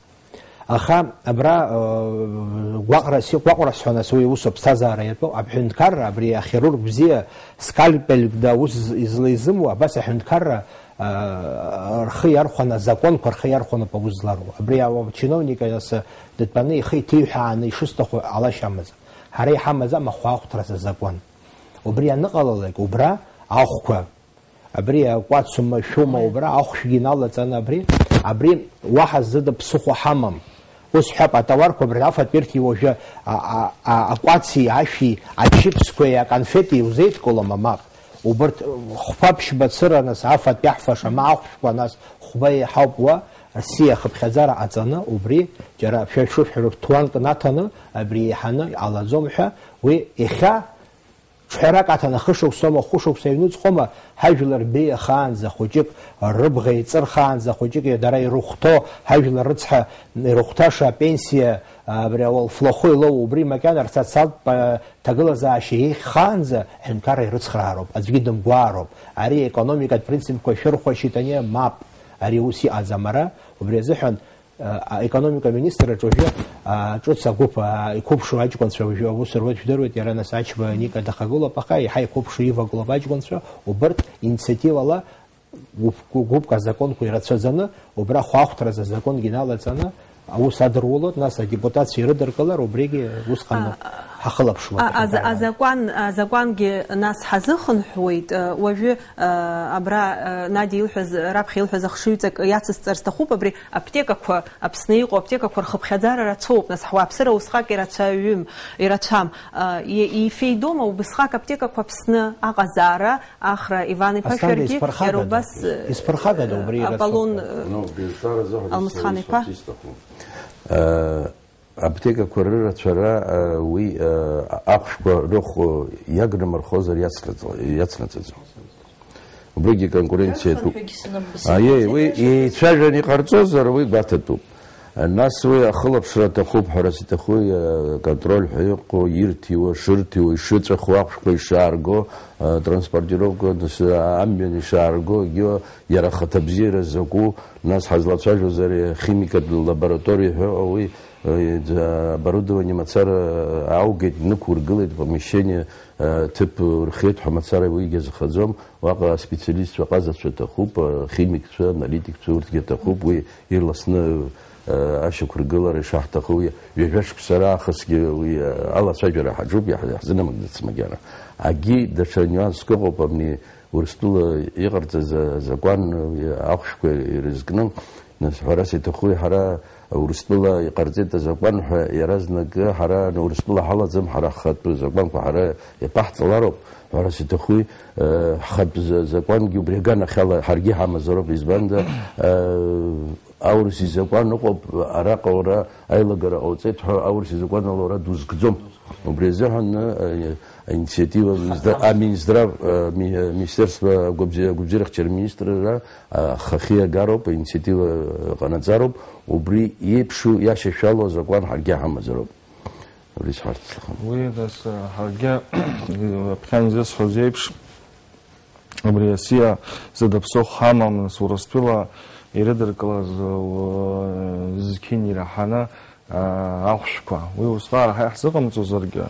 Аха абра, а, гәаҟра си-, гәаҟра сҳәон, ас уи усоуп, ԥсҭазаара иатәу, аҳәынҭқарра, абри ахирург бзиа, скальпельк да ус з-, излеизымуа, абас аҳәынҭқарра, а, рхы иархәаны, азакәанқәа рхы иархәаноуп аус зларуа. Абри ауа чиновник ас дытәаны ихы иҭиҳәааны ишысҭаху ҟалашьа амаӡам. Ҳара иҳамаз амахәа ахәҭра азакәан. Убри аныҟалалак, убра ахәқәа, абри акәацума, шәума, убра ахәшәгьы иналаҵаны абри, абри уаҳа зыда ԥсыхәа ҳамам. Ус ҳәап, атауарқәа абри афатәирҭи уажәы, а, а, а, акәаци, ашәи, ачыԥсқәеи, аконфети иузеидкылома, мап. Убырҭ хәба-ԥшьба цыра, нас, афатә иаҳфаша, ма ахәшәқәа, нас, хәба еиҳауп уа, асиа ахыԥхьаӡара ҟаҵаны, убри, џьара шәа шәышәҳәароуп, ҭуанк наҭаны, абри еиҳаны иҟалаӡом ҳәа, уи иахьа ҽҳәарак аҭан, ахышықәсоума, хәышықәса иҩнуҵҟома, ҳажәлар беиахаанӡа хәыҷык, рыбӷа еиҵырхаанӡа хәыҷык, дара ирыхәҭоу, ҳажәлар рыцҳа, ирыхәҭаша апенсиа, абри ауалфлахәы илоу, убри макьана рцацалтә, а, ҭагылазаашьа еиӷьхаанӡа ҳәынҭқарра ирыцхраароуп, аӡәгьы дымгәаароуп. Ари аекономикатә принципқәа шәырхәашьит ани, мап, ари ус иҟаӡам ара. Убри азыҳәан, а, аекономика министр аҿы уажәы, а, ҿыц агәыԥ, а, иқәыԥшу аҷкәынцәа уажәы аус руеит, жәдыруеит, иара нас Ачба Ника дахагылоуп, аха иаҳа иқәыԥшу ивагылоуп аҷкәынцәа, убырҭ инициативала гәыԥ-, гәыԥк азакәанқәа ирацәаӡаны, убра хәаахәҭразы азакәангьы налаҵаны, аус адырулоит, нас адепутатцәа ирыдыркылар, убригьы усҟан А, ҳахылаԥшуеит а, аза-, ахантәаҩы. Азакәан, азакәангьы нас ҳазыхынҳәуеит, а, уажәы, а, абра, а, Надиа илҳәаз, раԥхьа илҳәаз ахшыҩҵак иацысҵар сҭахуп, абри аԥҭекақәа, Аԥсны иҟоу аԥҭекақәа рхыԥхьаӡара рацәоуп, нас ҳуааԥсыра усҟак ирацәаҩым, ирацәам. А, и-, ифеидома убысҟак аԥҭекақәа Аԥсны аҟазаара, Ахра Иван-иԥа Асҭанда, шәаргьы иара исԥырхагада? Убас, э, Исԥырхагада убри ирацәоуп Аполлон, ҳәа? Э, Ну, бирсаразы ҳәа Алмысхан исҭаху, иԥа? Исҭаху. Э, аптекақәа рырацәара, э, уи, э, ахәшәқәа рыхә иагнамырхозар иацнаҵ-, иацнаҵаӡом. Убригьы конкуренциа иатәуп. Иацнарҳәогьы сынап-, Аиеи, уи сынхаҵеит. Еицәажәан иҟарҵозар, уи гәаҭатәуп. Нас уи ахылаԥшра аҭахуп, ҳәарас иҭаху, э, контроль ҳәа иҟоу, ирҭиуа, шырҭиуа, ишыҵәаху, ахәшәқәа ишаарго, э, транспортировка, нас, э, амҩан ишаарго, егьи иара ахаҭабзиара закәу, нас ҳазлацәажәоз ари ахимикатә лабораториа ҳәа ыҟоу, уи, э, оборудование мацара, э, ааугеит, инықәургылеит, помещение, э, ҭыԥ рхиеит ҳәа мацара уигьы азхаӡом, уаҟа аспециалистцәа ҟазацәа ҭахуп, ахимикцәа, аналитикцәа, урҭгьы ҭахуп, уи Ирласны, э, ашьақәыргылара ишаҳҭаху, ҩажәа шықәса раахысгьы уи, э, алацәажәара ҳаҿуп, иаҳ-, иаҳзынамыгӡац макьана. Агьи даҽа нюанск ыҟоуп, абни Урыстәыла иҟарҵаз, э, азакәан, э, ахәшәқәа ирызкны, нас, ҳәарас иҭахуи, ҳара Урыстәыла иҟарҵеит азакәан ҳәа, иаразнакы ҳара Урыстәыла ҳалаӡам, ҳара ҳхатәы закәанқәа ҳара иаԥаҳҵалароуп, ҳәарас иҭахуи, э, ҳхатә за-, закәангьы убри аганахьала ҳаргьы ҳамазароуп, избанда, э, Аурыс изакәан ыҟоуп, араҟа уара аилагара ҟауҵеит ҳәа, аурыс изакәан ала уара дузгӡом. Убри азыҳәан, э, аинициатива Минздра-, а, Минздрав, э, ми-, э, министерство агәабзи-, агәабзиарахьчара министрра, а, хахьы иагароуп, аинициатива, э, ҟанаҵароуп, убри еиԥшу иашьашәало азакәан ҳаргьы ҳамазароуп. Абри сҳәарц сҭахын. Уи, нас, э, ҳаргьы, аԥхьан изысҳәоз еиԥш, Абри асиа зыда ԥсыхәа ҳамам, нас, Урыстәыла ирыдыркылаз, уа, зқьын ираҳаны, а, ахәшәқәа. Уи усҟак ҳа иаҳзыҟамҵозаргьы,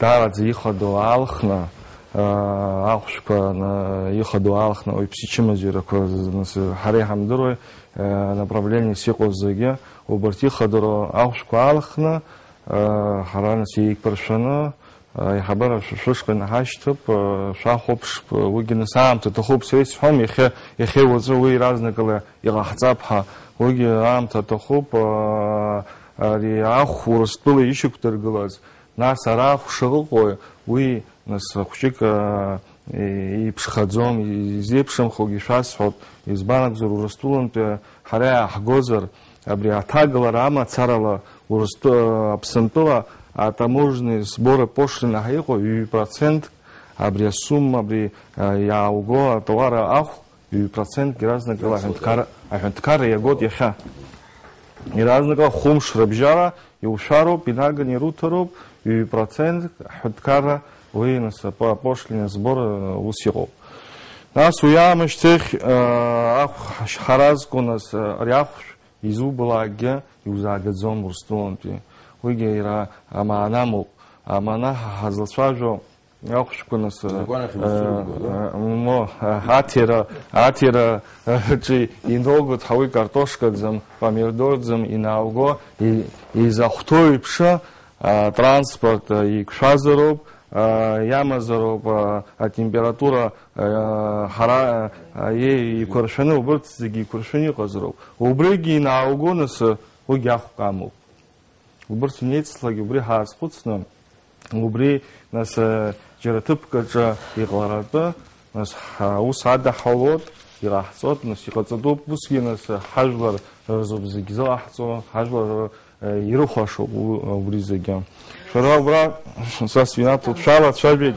даараӡа ихадоу аалхны, а, ахәшәқәа, на, ихадоу аалхны, уаҩԥс ичымазаҩрақәа, нас, ҳара иҳамдыруеи, а, направлениес иҟоу зегьы, убарҭ ихадоу ахәшәқәа аалхны, а, ҳара, нас, еиқәыршәаны, Аиҳабыра шә-, шәышҟа инаҳашьҭып, шәахәаԥшп, уигьы нас аамҭа аҭахуп, са исҳәом, иахьа, иахьа уаҵәы уи иаразнакала иҟаҳҵап ҳәа, уигьы аамҭа аҭахуп, ари ахә Урыстәыла ишьақәдыргылаз, нас ара ахә шыҟоу, уи нас хәҷык, иԥшхаӡом, изеиԥшымхогьы шәасҳәоит, избан акәзар, Урыстәылантәи ҳара иааҳгозар, Абри аҭагылара амацарала Урыстәы-, Аԥсынтәыла атаможенный сборы пошлина ҳәа иҟоу ҩажәа процент, абри асумма, абри, а, иаауго атауар ахә ҩажәа процент иаразнакала аҳәынҭқарра, аҳәынҭқарра иагоит иахьа. Иаразнакала хәымш рыбжьара иушәароуп, инаганы ируҭароуп, ҩажәа процент ҳҳәынҭқарра уи, нас, апо-, апошлина сбор, а, ус иҟоуп. Нас уи аамышьҭахь, а, ахә ҳаразку, нас, а, ари ахәшә Изубалакгьы иузаагаӡом Урыстәылантәи. Уигьы иара амаана амоуп. Амаана ҳа ҳазлацәажәо ахәшәқәа нас, Закәан ахь э, иузырго, да? Э, мо, э, аҭира, аҭира, э, ҿы иноугоит ҳауи картошкаӡам, помидорӡам инаауго, и-, изахәҭоу еиԥш, а, транспорт, а, иқәшәазароуп, а, иамазароуп, а, атемпература, а, ҳара, а, е-, еиқәыршәаны, убырҭ зегьы еиқәыршәаны иҟазароуп. Убригьы инаауго, нас, уигьы ахәк амоуп. Убырҭ инеицлак, убри ҳаазхәыцны, убри, нас, а, Џьара ҭыԥк аҿы иҟаларатәы, нас, ҳа-, аус адаҳҳәалоит, иҟаҳҵоит, нас, иҟаҵатәуп, усгьы, нас, ҳажәлар рзоуп зегь зыҟаҳҵо, ҳажәлар, э, ирыхәашоуп у-, убри зегьы. Шәара убра, са сҩнаҭоуп, шәалацәажәеит,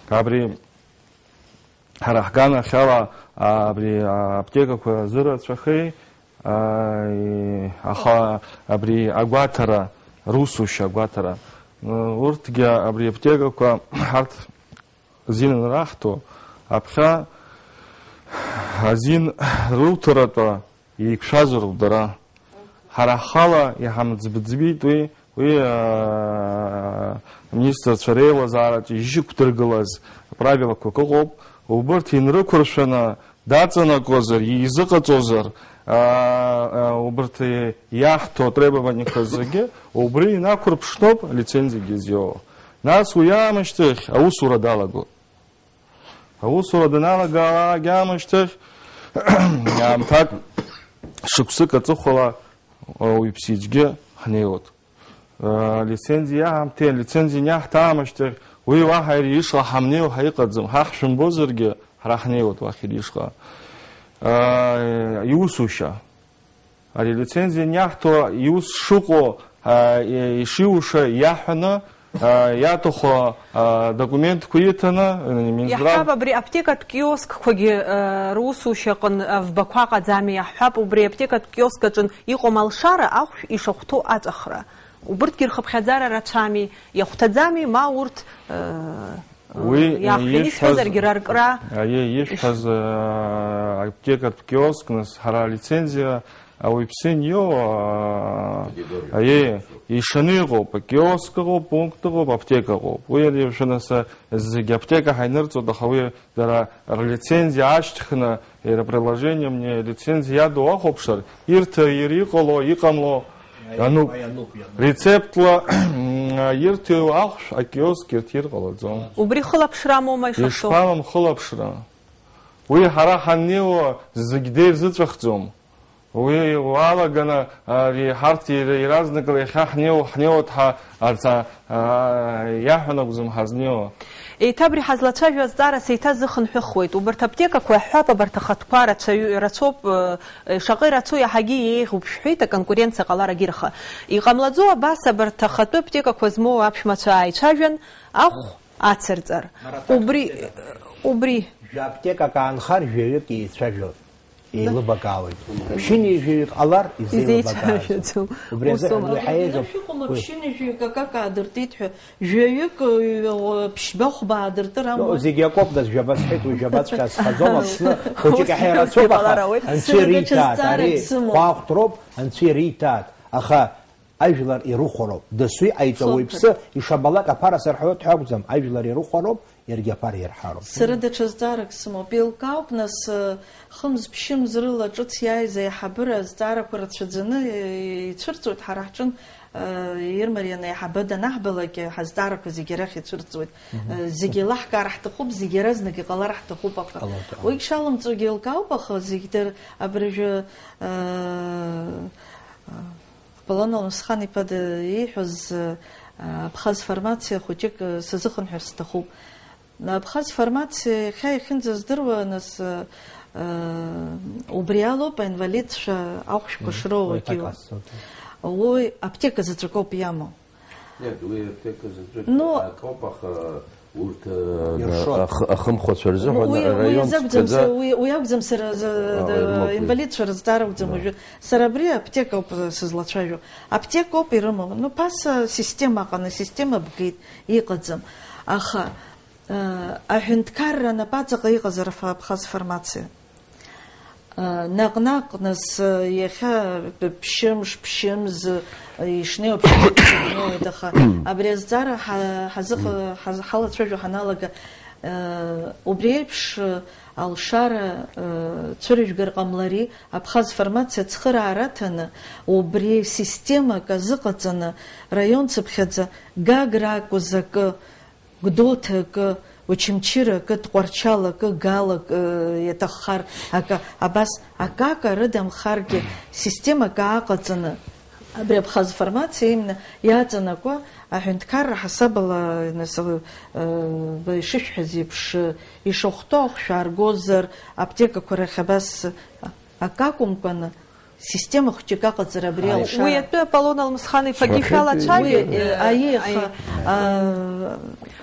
абри, ҳара ҳганахьала, а, абри, а, аԥҭекақәа зырацәахеи, а, и-, аха абри агәаҭара, русушьа агәаҭара, ы, урҭгьы абри аԥҭекақәа ҳарҭ азин анраҳҭо, аԥхьа азин рылҭаратәы еиқәшәазароуп дара. Ҳара ҳхала иҳамӡбӡбеит уи, уи, аа, аминистрцәа реилазаараҿы ишьақәдыргылаз правилақәак ыҟоуп, убырҭ инрықәыршәаны даҵанакуазар, изыҟаҵозар, аа, аа, убырҭ иаҳҭо атребованиақәа зегьы, убри инақәырԥшноуп алицензиагьы зиоуа. Нас уи аамышьҭахь аусура далагоит. Аусура даналагалак аамышьҭахь, аамҭак, шықәсык аҵыхәала ауаҩԥсыжьгьы ҳнеиуеит. Э, лицензиа иаҳамҭеи, лицензиа ианиаҳҭа аамышьҭахь, уи уаҳа иара ишҟа ҳамнеиуа ҳа иҟаӡам, ҳа ҳшәымбозаргьы, ҳара ҳнеиуеит уахь иара ишҟа. Э, иусушьа. Ари алицензиа ианиаҳҭо иус шыҟоу, а, и-, ишиуша иаҳәаны, а, иаҭаху, а, документқәа иҭаны, э, Минздрав. Иаҳҳәап, абри аптекатә киоскқәагьы, э, русушьа аҟын, э, вбақәа ҟаӡами, иаҳҳәап, убри аптекатә киоск аҿын иҟоума алшара, ахәшә ишахәҭоу аҵәахра. Убырҭгьы рхыԥхьаӡара рацәами, иахәҭаӡами, ма урҭ, э, Уи, э, иаахҟьаны ишәҳәаз, исҳәозаргьы, раркра. Аиеи, ишәҳәаз, э, аптекатә киоск, нас, ҳара алицензиа ауаҩԥсы иниоу, а, Категориа. Аиеи, ишаны иҟоуп, акиоск ыҟоуп, пункт ыҟоуп, аптека ыҟоуп. Уи ари, шәа, нас, зегь аптека ҳаинырҵоит, аха уи дара рлицензиа аашьҭхны, иара приложение мне лицензиа иадоу ахәаԥшыр, ирҭ-, ир-, иҟало, иҟамло, Аиеи, ануп. Аиеи, ануп, иануп. Рецептла ирҭиу ахәшә акиоск ирҭир ҟалаӡом. Убри хылаԥшра амоума ишахәҭоу? Ишԥамам хылаԥшра? Уи ҳара ҳаннеиуа зегь деирзыҵәахӡом. Уи уалаганы, ари ҳарҭ ира-, иаразнакыла иахьа ҳнеиуа, ҳнеиуа ҳәа арца, а, иаҳәан акәӡам ҳазнеиуа. Еиҭа абри ҳазлацәажәо азҵаара сеиҭазыхынҳәыхуеит. Убарҭ аптекақәа, иаҳҳәап, абарҭ ахатәқәа рацәаҩ-, рацәоуп, э, шаҟа ирацәоу иаҳагьы еиӷьуп шәҳәеит, аконкуренциа ҟалар агьырха. Иҟамлаӡо абас абарҭ ахатәы аптекақәа змоу аԥшәмацәа ааицәажәан, ахә ацырҵар. Маратак Убри, аптека. Убри. Жәа-аптекак аанхар, жәаҩык еицәажәоит, еилыбакаауеит. Ԥшьынҩажәаҩык ҟалар, изеилыбакааӡом. Изеицәажәаӡом. Убри азыҳәан Усоума. Уи ҳаиӷьуп. Шәыҟоума, уи ԥшьынҩажәаҩык акака аадыртит ҳәа, жәаҩык, ҩ-, ԥшьба-хәба аадыртыр амуа? Ну, зегь акоуп, нас, жәаба сҳәеит, уи жәабаҵәҟьа зхаӡом Аԥсны, хәыҷык иаҳа ирацәоуп, аха анцәа ириҭааит, ари хәаахәҭроуп, анцәа ириҭааит, аха ажәлар ирыхәароуп. Дасу иҟаиҵауа Хымԥада. Иԥсы ишабалак аԥара сырҳауеит ҳәа акәӡам, ажәлар ирыхәароуп, иаргьы аԥара ирҳароуп. Сара даҽа зҵаарак сымоуп. Еилкаауп, нас, э, хымз-ԥшьымз рыла ҿыц иааиз аиҳабыра азҵаарақәа рацәаӡаны, э, ицәырҵуеит ҳара ҳҿын, э, ирмарианы аиҳабы данаҳбалак, э, ҳазҵаарақәа зегьы арахь ицәырҵуеит. Мгм. Э, зегьы еилаҳкаар ҳҭахуп, зегьы иаразнак иҟалар ҳҭахуп, аха Ҟалоит, ҟалоит. Уигь шалымҵуагьы еилкаауп, аха зегь дыр-, абыржәы, э, э, Аполлон Алмысхан-иԥа д-, ииҳәоз, э, Абхаз формациа хәыҷык, э, сазыхынҳәыр сҭахуп. Абхаз формациа иахьа иахьынӡаздыруа, нас, э, э, убри алоуп аинвалидцәа ахәшәқәа Мгм. шроуагьы. Уи аҭак азҵоит. Уи аптека заҵәык ауп иамоу. Нет, уи аптека заҵәык Ну, акоуп, аха Урҭ, э, Иршоит. Ах-, ахымхәацәа рзыҳәан Ну, уи, уи араион азакәӡам цәгьаӡа сара, уи, уи акәӡам сара, э, А, ирымоуп. Аинвалидцәа рызҵаара акәӡам Да. уажәы. Сара абри аптекоуп, э, сызлацәажәо. Аптекоуп ирымоу. Ну, ԥаса система аҟаны, система бгеит, иҟаӡам. Аха, э, аҳәынҭқарра анапаҵаҟа иҟазар афа-, Абхаз формациа. Наҟ-наҟ, нас, иахьа ԥшьымш, ԥшьымз, ишнеиуа ԥшьымз ишнеиуеит, аха абри азҵаара ҳа-, ҳазыҟ-, ҳаз-, ҳалацәажәо ҳаналага, убри еиԥш алшара цәырыжәгар ҟамлари, Абхаз формациа ацхыраара аҭаны, убри системак азыҟаҵаны, раион цыԥхьаӡа Гагра акәыз акы, Гәдоуҭа акы, Очамчыра акы, Тҟәарчал акы, Гал акы, иаҭаххар акы, абас акака рыдамхаргьы, системак ааҟаҵаны, Абри Абхаз формациа иманы иаҵанакуа аҳәынҭқарра ҳасабала, нас, э, ишышәҳәаз еиԥш, ишахәҭоу ахә шәааргозар, аԥҭекақәа рахь абас акы акәымкәаны, система хәҷык аҟаҵара абри Ааи. алшара. Уи атәы Аполлон Алмысхан-иԥагьы Уахьынтәи шәалацәажәеит. Уи, э, аиеи, аха, Аи. а,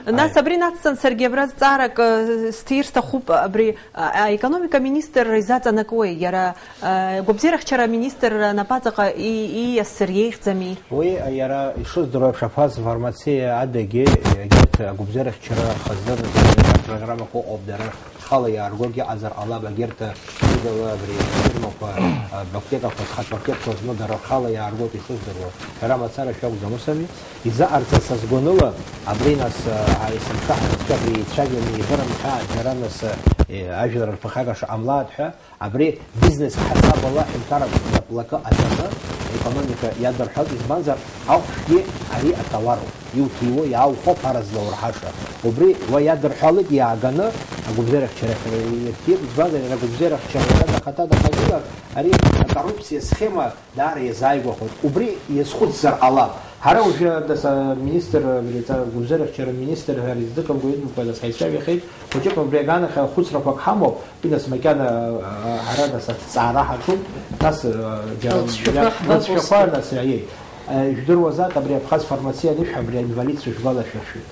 Нас Аи. абри нацҵан саргьы абра зҵаарак, э, сҭир сҭахуп, абри, а, аекономика министр изаҵанакуеи, иара, а, агәабзиарахьчара аминистрра напаҵаҟа и-, ииасыр иеиӷьӡами? Уи, а, иара ишыздыруа еиԥш, Абхаз формациа адагьы, егьырҭ агәабзиарахьчара хазы рызкны апрограммақәа ыҟоуп, дара рхала иааргогьы ыҟазар ҟалап, егьырҭ ҷыдала абри афирмақәа, а, баԥтекақәа, зхатә баԥтекқәа зну дара рхала иааргоит ишыздыруа. Шәара мацара шәакәӡам, ус ами? Изаҟарҵаз са сгәаныла, абри нас, а, есымша ҳбызшәа абри еицәажәаны еибырымҳәа, џьара нас, а, е, ажәлар рԥыхьага шыҟамлааит ҳәа, абри бизнес ҳасабала аҳәынҭқарратә плакы аҵаны, аекономика иадырҳәалт, избанзар, ахәшәгьы ари атауаруп, иуҭиуа, иааухәо аԥара злаурҳаша. Убри уа иадырҳәалеит иааганы агәабзиарахьчарахь ирҭиит, избанзар, иара агәабзиарахьчара иара дахаҭа дахагылар, ари акоррупциа схема даара иазааигәахоит. Убри иазхәыцзар ҟалап. Ҳара уажәы, нас, аминистр, абри аҵа-, агәабзиарахьчара аминистр ҳәа изыдкымкәа идымкәа, нас, ҳаицәажәахьеит. Хәыҷык убри аганахь хәыцрақәак ҳамоуп. Уи, нас, макьана, а, ҳара, нас, аҭҵаара ҳаҿуп. Нас, а, џьара Лҵшәақәа иа-, ҳбап лҵшәақәа, усгьы. Нас, аиеи. А, ижәдыруазааит, абри Абхаз формациа анышә, абри аинвалидцәа шәгәалашәыршәоит.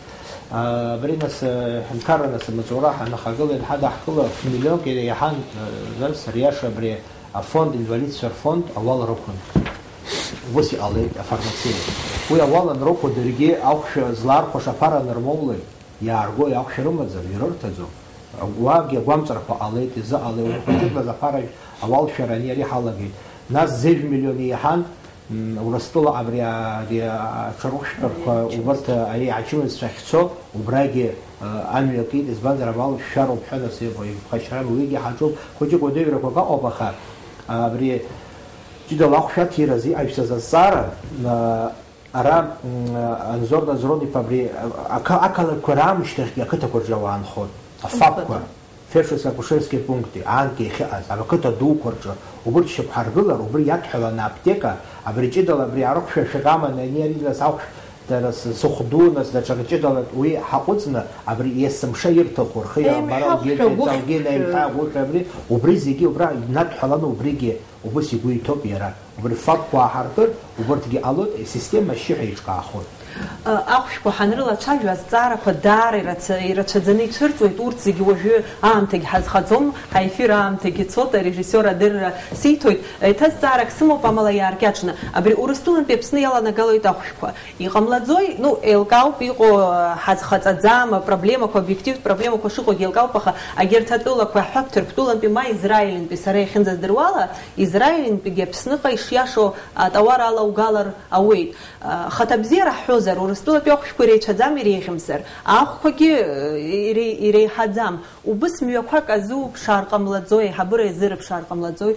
А, абри, нас, а, ҳәынҭқарра, нас, амаҵура ҳанахагыла, ҳадаҳкыла, ф-, миллионк иаҳан, а, нас, риаша абри афонд, инвалидцәа рфонд ауал рықәын. Ус иҟалеит афармациа. Уи ауал анрықәу, даргьы ахәшә злаархәаша аԥара анырмоулак, иааргои, ахәшә рымаӡам, ирырҭаӡом. Уаагьы агәамҵрақәа ҟалеит, изыҟалеи, уи хәыҷык назы аԥара ауал шәараны иара иҳалагеит. Нас зежә миллион еиҳан, м, Урыстәыла абри, а, ари, а, аҽарыхәшәтәырқәа, убарҭ, а, ари ачымазцәа ахьцо, убрагьы, а, амҩа кит, избанзар, ауал шәароуп ҳәа, нас, иҟоу, иԥхашьаран, уигьы ҳаҿуп, хәыҷык уадаҩрақәак ыҟоуп, аха, а, абри ҷыдала ахәшә аҭиразы иҟашәҵаз азҵаара, а, Ара, м, Анзор Назрон-иԥа абри, а, ақа-, ақалақьқәа раамышьҭахьгьы ақыҭақәа рҿы ауаа нхоит. Афабқәа, Нхоит. Фельдшерско-акушерские пункти, анкьа иахьыҟаз, ақыҭа дуқәа рҿы, убырҭ шьақәҳаргылар, убри иадҳәаланы аптека, абри ҷыдала абри арыхәшәашәак аманы, ани ари нас ахәшә, дара с-, сыхәду, нас даҽа ҷыдала уи ҳаҟәыҵны, абри есымша ирҭаху, рхы иабара, Еимҳәа лгьы, хәшәа, гәышә, лгьы, шәы- неимҳәа, гәышә, абри, убри зегьы убра инадҳәаланы, убригьы убыс игәы иҭоуп иара. Убри фабқәа ааҳаркыр, убырҭгьы ҟалоит, асистема ашьшьыҳәа еиҿкаахоит. Ахәшәқәа ҳанрылацәажәо, азҵаарақәа даара ирац-, ирацәаӡаны ицәырҵуеит, урҭ зегьы уажәы аамҭагь ҳазхаӡом, ҳаефир аамҭагьы цоит, арежиссиор адырра сиҭоит. Еиҭа зҵаарак сымоуп, амала иааркьаҿны. Абри Урыстәылантәи Аԥсны иаланагалоит ахәшәқәа. Иҟамлаӡои? Ну, еилкаауп иҟоу, ҳазхаҵаӡам, апроблемақәа, обиективтә проблемақәа шыҟоугьы еилкаауп, аха егьырҭ атәылақәа ҳҳәап, Ҭырқәтәылантәи ма Израилынтәи, сара иахьынӡаздыруала, Израилынтәигьы Аԥсныҟа ишиашоу атауар алаугалар ауеит. Хаҭабзиара ҳҳәозар, Урыстәылатәи ахәшәқәа иреицәаӡам иреиӷьымзар, ахәқәагьы, э, ире-, иреиҳаӡам. Убыс мҩақәак азуԥшаар ҟамлаӡои, аиҳабыра иазырыԥшаар ҟамлаӡои?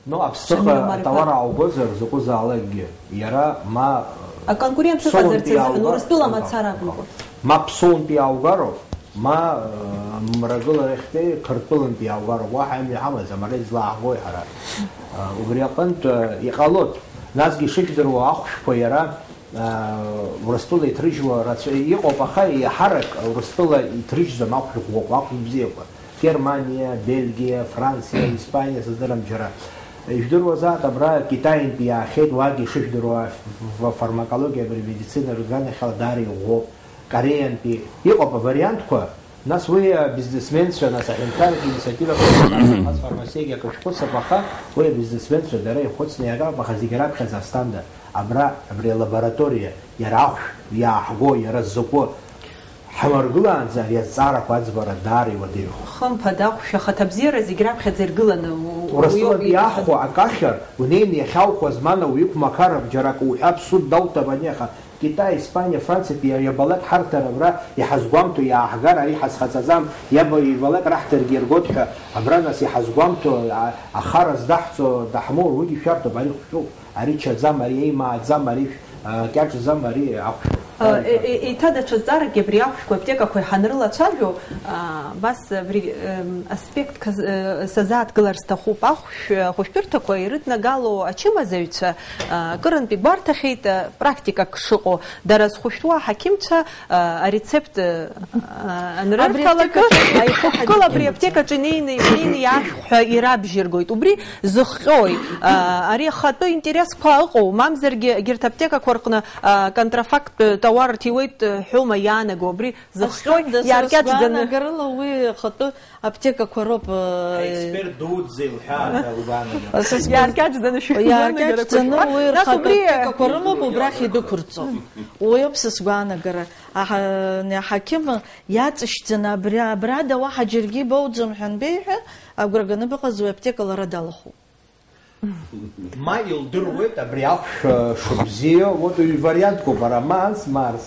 Ну, Аԥсныҟа Шамил Марипа. Атауар ааугозар, закәызаалакгьы, иара ма, э, Аконкуренциа ыҟазарц ԥсоунтәи азыҳәан, иааугар-, Урыстәыла мацара акәымкәа. Ма ԥсоунтәи иааугароуп, ма, э, мрагыларахьтәи Қырҭтәылантәи иааугароуп, уаҳа амҩа ҳамаӡам, ара излааҳгои ҳара? Э, убри аҟынтә, э, иҟалоит. Насгьы ишыжәдыруа ахәшәқәа иара, э, Урыстәыла иҭрыжьуа рацәа иҟоуп, аха иаҳарак Урыстәыла иҭрыжьӡом ахәшә ӷәӷәақәа, ахәшә бзиақәа. Германиа, Бельгиа, Франциа, Испаниа, сыздырам џьара. Ижәдыруазааит, абра Китаинтәи иаахьеит, уагьы ишыжәдыруа, ф-, ф-, фармакологиа, абри медицина рганахьала даара иӷәӷәоуп. Кореантәи. Иҟоуп авариантқәа, нас уи абизнесменцәа, нас аҳәынҭқарратә инициативақәа, нас фармациагьы акы шәхәыцып, аха уи абизнесменцәа дара ихәыцны иагап, аха зегь раԥхьаӡа асҭанда, абра, абри алабораториа, иара ахәшә иааҳго, иара закәу, ҳамаргылаанӡа ари азҵаарақәа аӡбара даара иуадаҩхоит. Хымԥада, ахәшә ахаҭабзиара зегь раԥхьаӡа иргыланы у-, Урыстәылантәи уиоуп иаахәо иҭаху. Акы ахьыр, унеины иахьаухәаз, мана уиқәмақарып, џьара акы уҳәап, суд дауҭап ани, аха Китай, Испаниа, Франциатәи иа-, иабалак ҳарҭар абра иҳазгәамҭо иааҳгар, ари ҳазхаҵаӡам, иаба-, иабалак раҳҭаргьы иргоит ҳәа, абра нас иҳазгәамҭо, а-, ахара здаҳҵо, даҳмоур, уигьы шәарҭоуп, ари хәшәуп, ари чаӡам, ари еимааӡам, ари шә-, а, кьаҿӡам, ари ахәшәуп. Е-, е-, еиҭа даҽа зҵааракгьы абри ахәшәқәа аптекақәа иҳанрылацәажәо, а, абас абри, ем, аспектк аз-, е, сазааҭгылар сҭахуп. Ахәшә, ахәышәтәырҭақәа ирыднагало ачымазаҩцәа, а, акырынтә игәарҭахьеит, а, практикак шыҟоу. Дара зхәышәтәуа аҳақьымцәа, а, арецепт, а, анрырҭалак, абри аптекаҿы аихықәкыла абри аптекаҿы инеины, инеины иаашәх ҳәа ирабжьыргоит. Убри зыхҟьои? А, ари ахатәы интересқәа ыҟоу, мамзаргьы егьырҭ аптекақәа рҟны, а, контрафакттә тауар ҭиуеит, э, ҳәоума иаанаго, абри зыхҟьои? Асҭанда, сара иааркьаҿӡаны. Сгәаанагарыла уи ахатәы аптекақәа роуп, э, аексперт дуӡӡа илҳәаан, ҳәа лгәаанагон. Сас-, иааркьаҿӡаны шәгәаанагарақәа иааркьаҿӡаны шәҳәа. Уи нас рхатәы убри аптекақәа рымоуп, убрахь идәықәырҵо. Уи ауп са сгәаанагара. Аҳа-, аҳақьым иаҵышьҭӡаны абри, абрада уаҳа џьаргьы ибоуӡом ҳәа анбеиҳәа, агәра ганы быҟаз уи аптека лара далахәуп. Ма илдыруеит абри ахәшә, э, шыбзиоу, вот уи вариантқәоуп, ара Марс, Марс.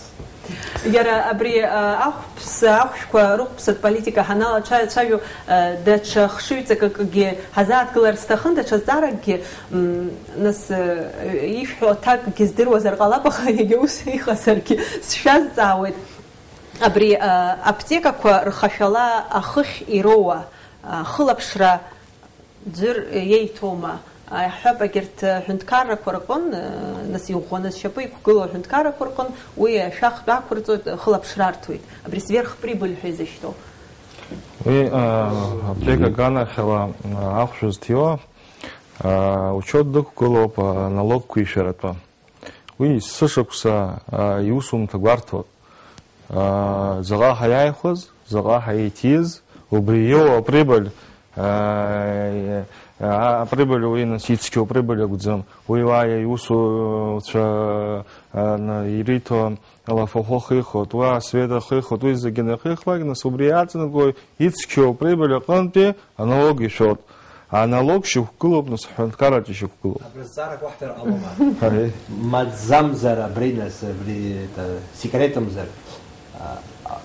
Иара абри, э, ахәԥса, ахәшәқәа рыхәԥсатә политика ҳаналацәажәо, э, даҽа хшыҩҵакыкгьы ҳазааҭгылар сҭахын, даҽа зҵааракгьы, м, нас, э, ишәҳәо аҭакгьы здыруазар ҟалап, аха иагьа ус иҟазаргьы сшәазҵаауеит. Абри, э, аԥҭекақәа рхашәала ахыхь ироуа, э, хылаԥшра Ӡәыр иеиҭоума? Иаҳҳәап, егьырҭ аҳәынҭқаррақәа рҟын, нас иӷәӷәаны зшьапы иқәгылоу аҳәынҭқаррақәа рҟын уи ашәахтә ақәырҵоит, хылаԥшра арҭоит. Абри сверхприбыль ҳәа изышьҭоу. Уи, а, аптека аганахьала, а, ахәшә зҭиуа, а, учет дықәгылоуп, а, налогқәа ишәаратәы. Уи есышықәса, а, иусумҭа гәарҭоит. Аа, заҟа ҳаиааихәаз, заҟа ҳаиҭиз, убри иоуа априбыль, аа, а-, априбыль уи, нас, ицқьоу априбыль акәӡам. Уи уа иусуцәа, аа, на-, ириҭо алафахәы ахихуеит, уа асвет ахихуеит, уи зегьы анахихлак, нас, убри иаҵанакуа ицқьоу априбыль аҟынтәи аналог ишәоит. Аналог шьақәгылоуп, нас, аҳәынҭқарраҿы ишьақәгылоуп. Абри зҵаарак уаҳҭар ҟалома? Ари. Маӡамзар абри, нас, абри, это, секретымзар, а,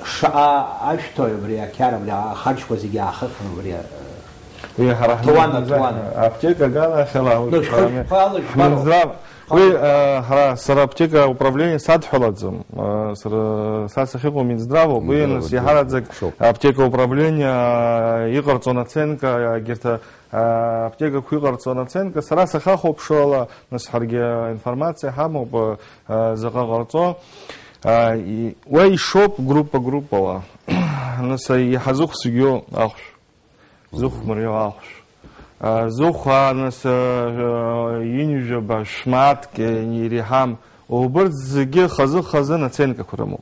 шаҟа ашәҭои абри ақьар, абри ахаџьқәа зегьы аахыхны абри, а, уи ҳара ҭуана, ҳминздрав, ҭуана. Аптека аганахьала, ну, шәхы-, шәхы алыжәбароуп. Ҳминздрав, уи, а, ҳара, сара аптека управление садҳәалаӡам, а, сара, са сахьыҟоу Минздравоуп, уи, Минздрав, нас, аптека иаҳараӡак шоуп. Аптека управление, а, иҟарҵон аценка, егьырҭ, а, аптекақәа иҟарҵон аценка, сара сахьахәаԥшуала, нас, ҳаргьы аинформациа ҳамоуп, а, заҟа ҟарҵо. А, и-, уа ишоуп группа-группала. Нас, а, иҳазыхәцәгьоу ахәшә. Зыхә мариоу ахәшә. А, зыхә, а, нас, а, а, ҩынҩажәаба шәмааҭк, а, иреиҳам. Убырҭ зегьы хазы-хазы наценкақәа рымоуп.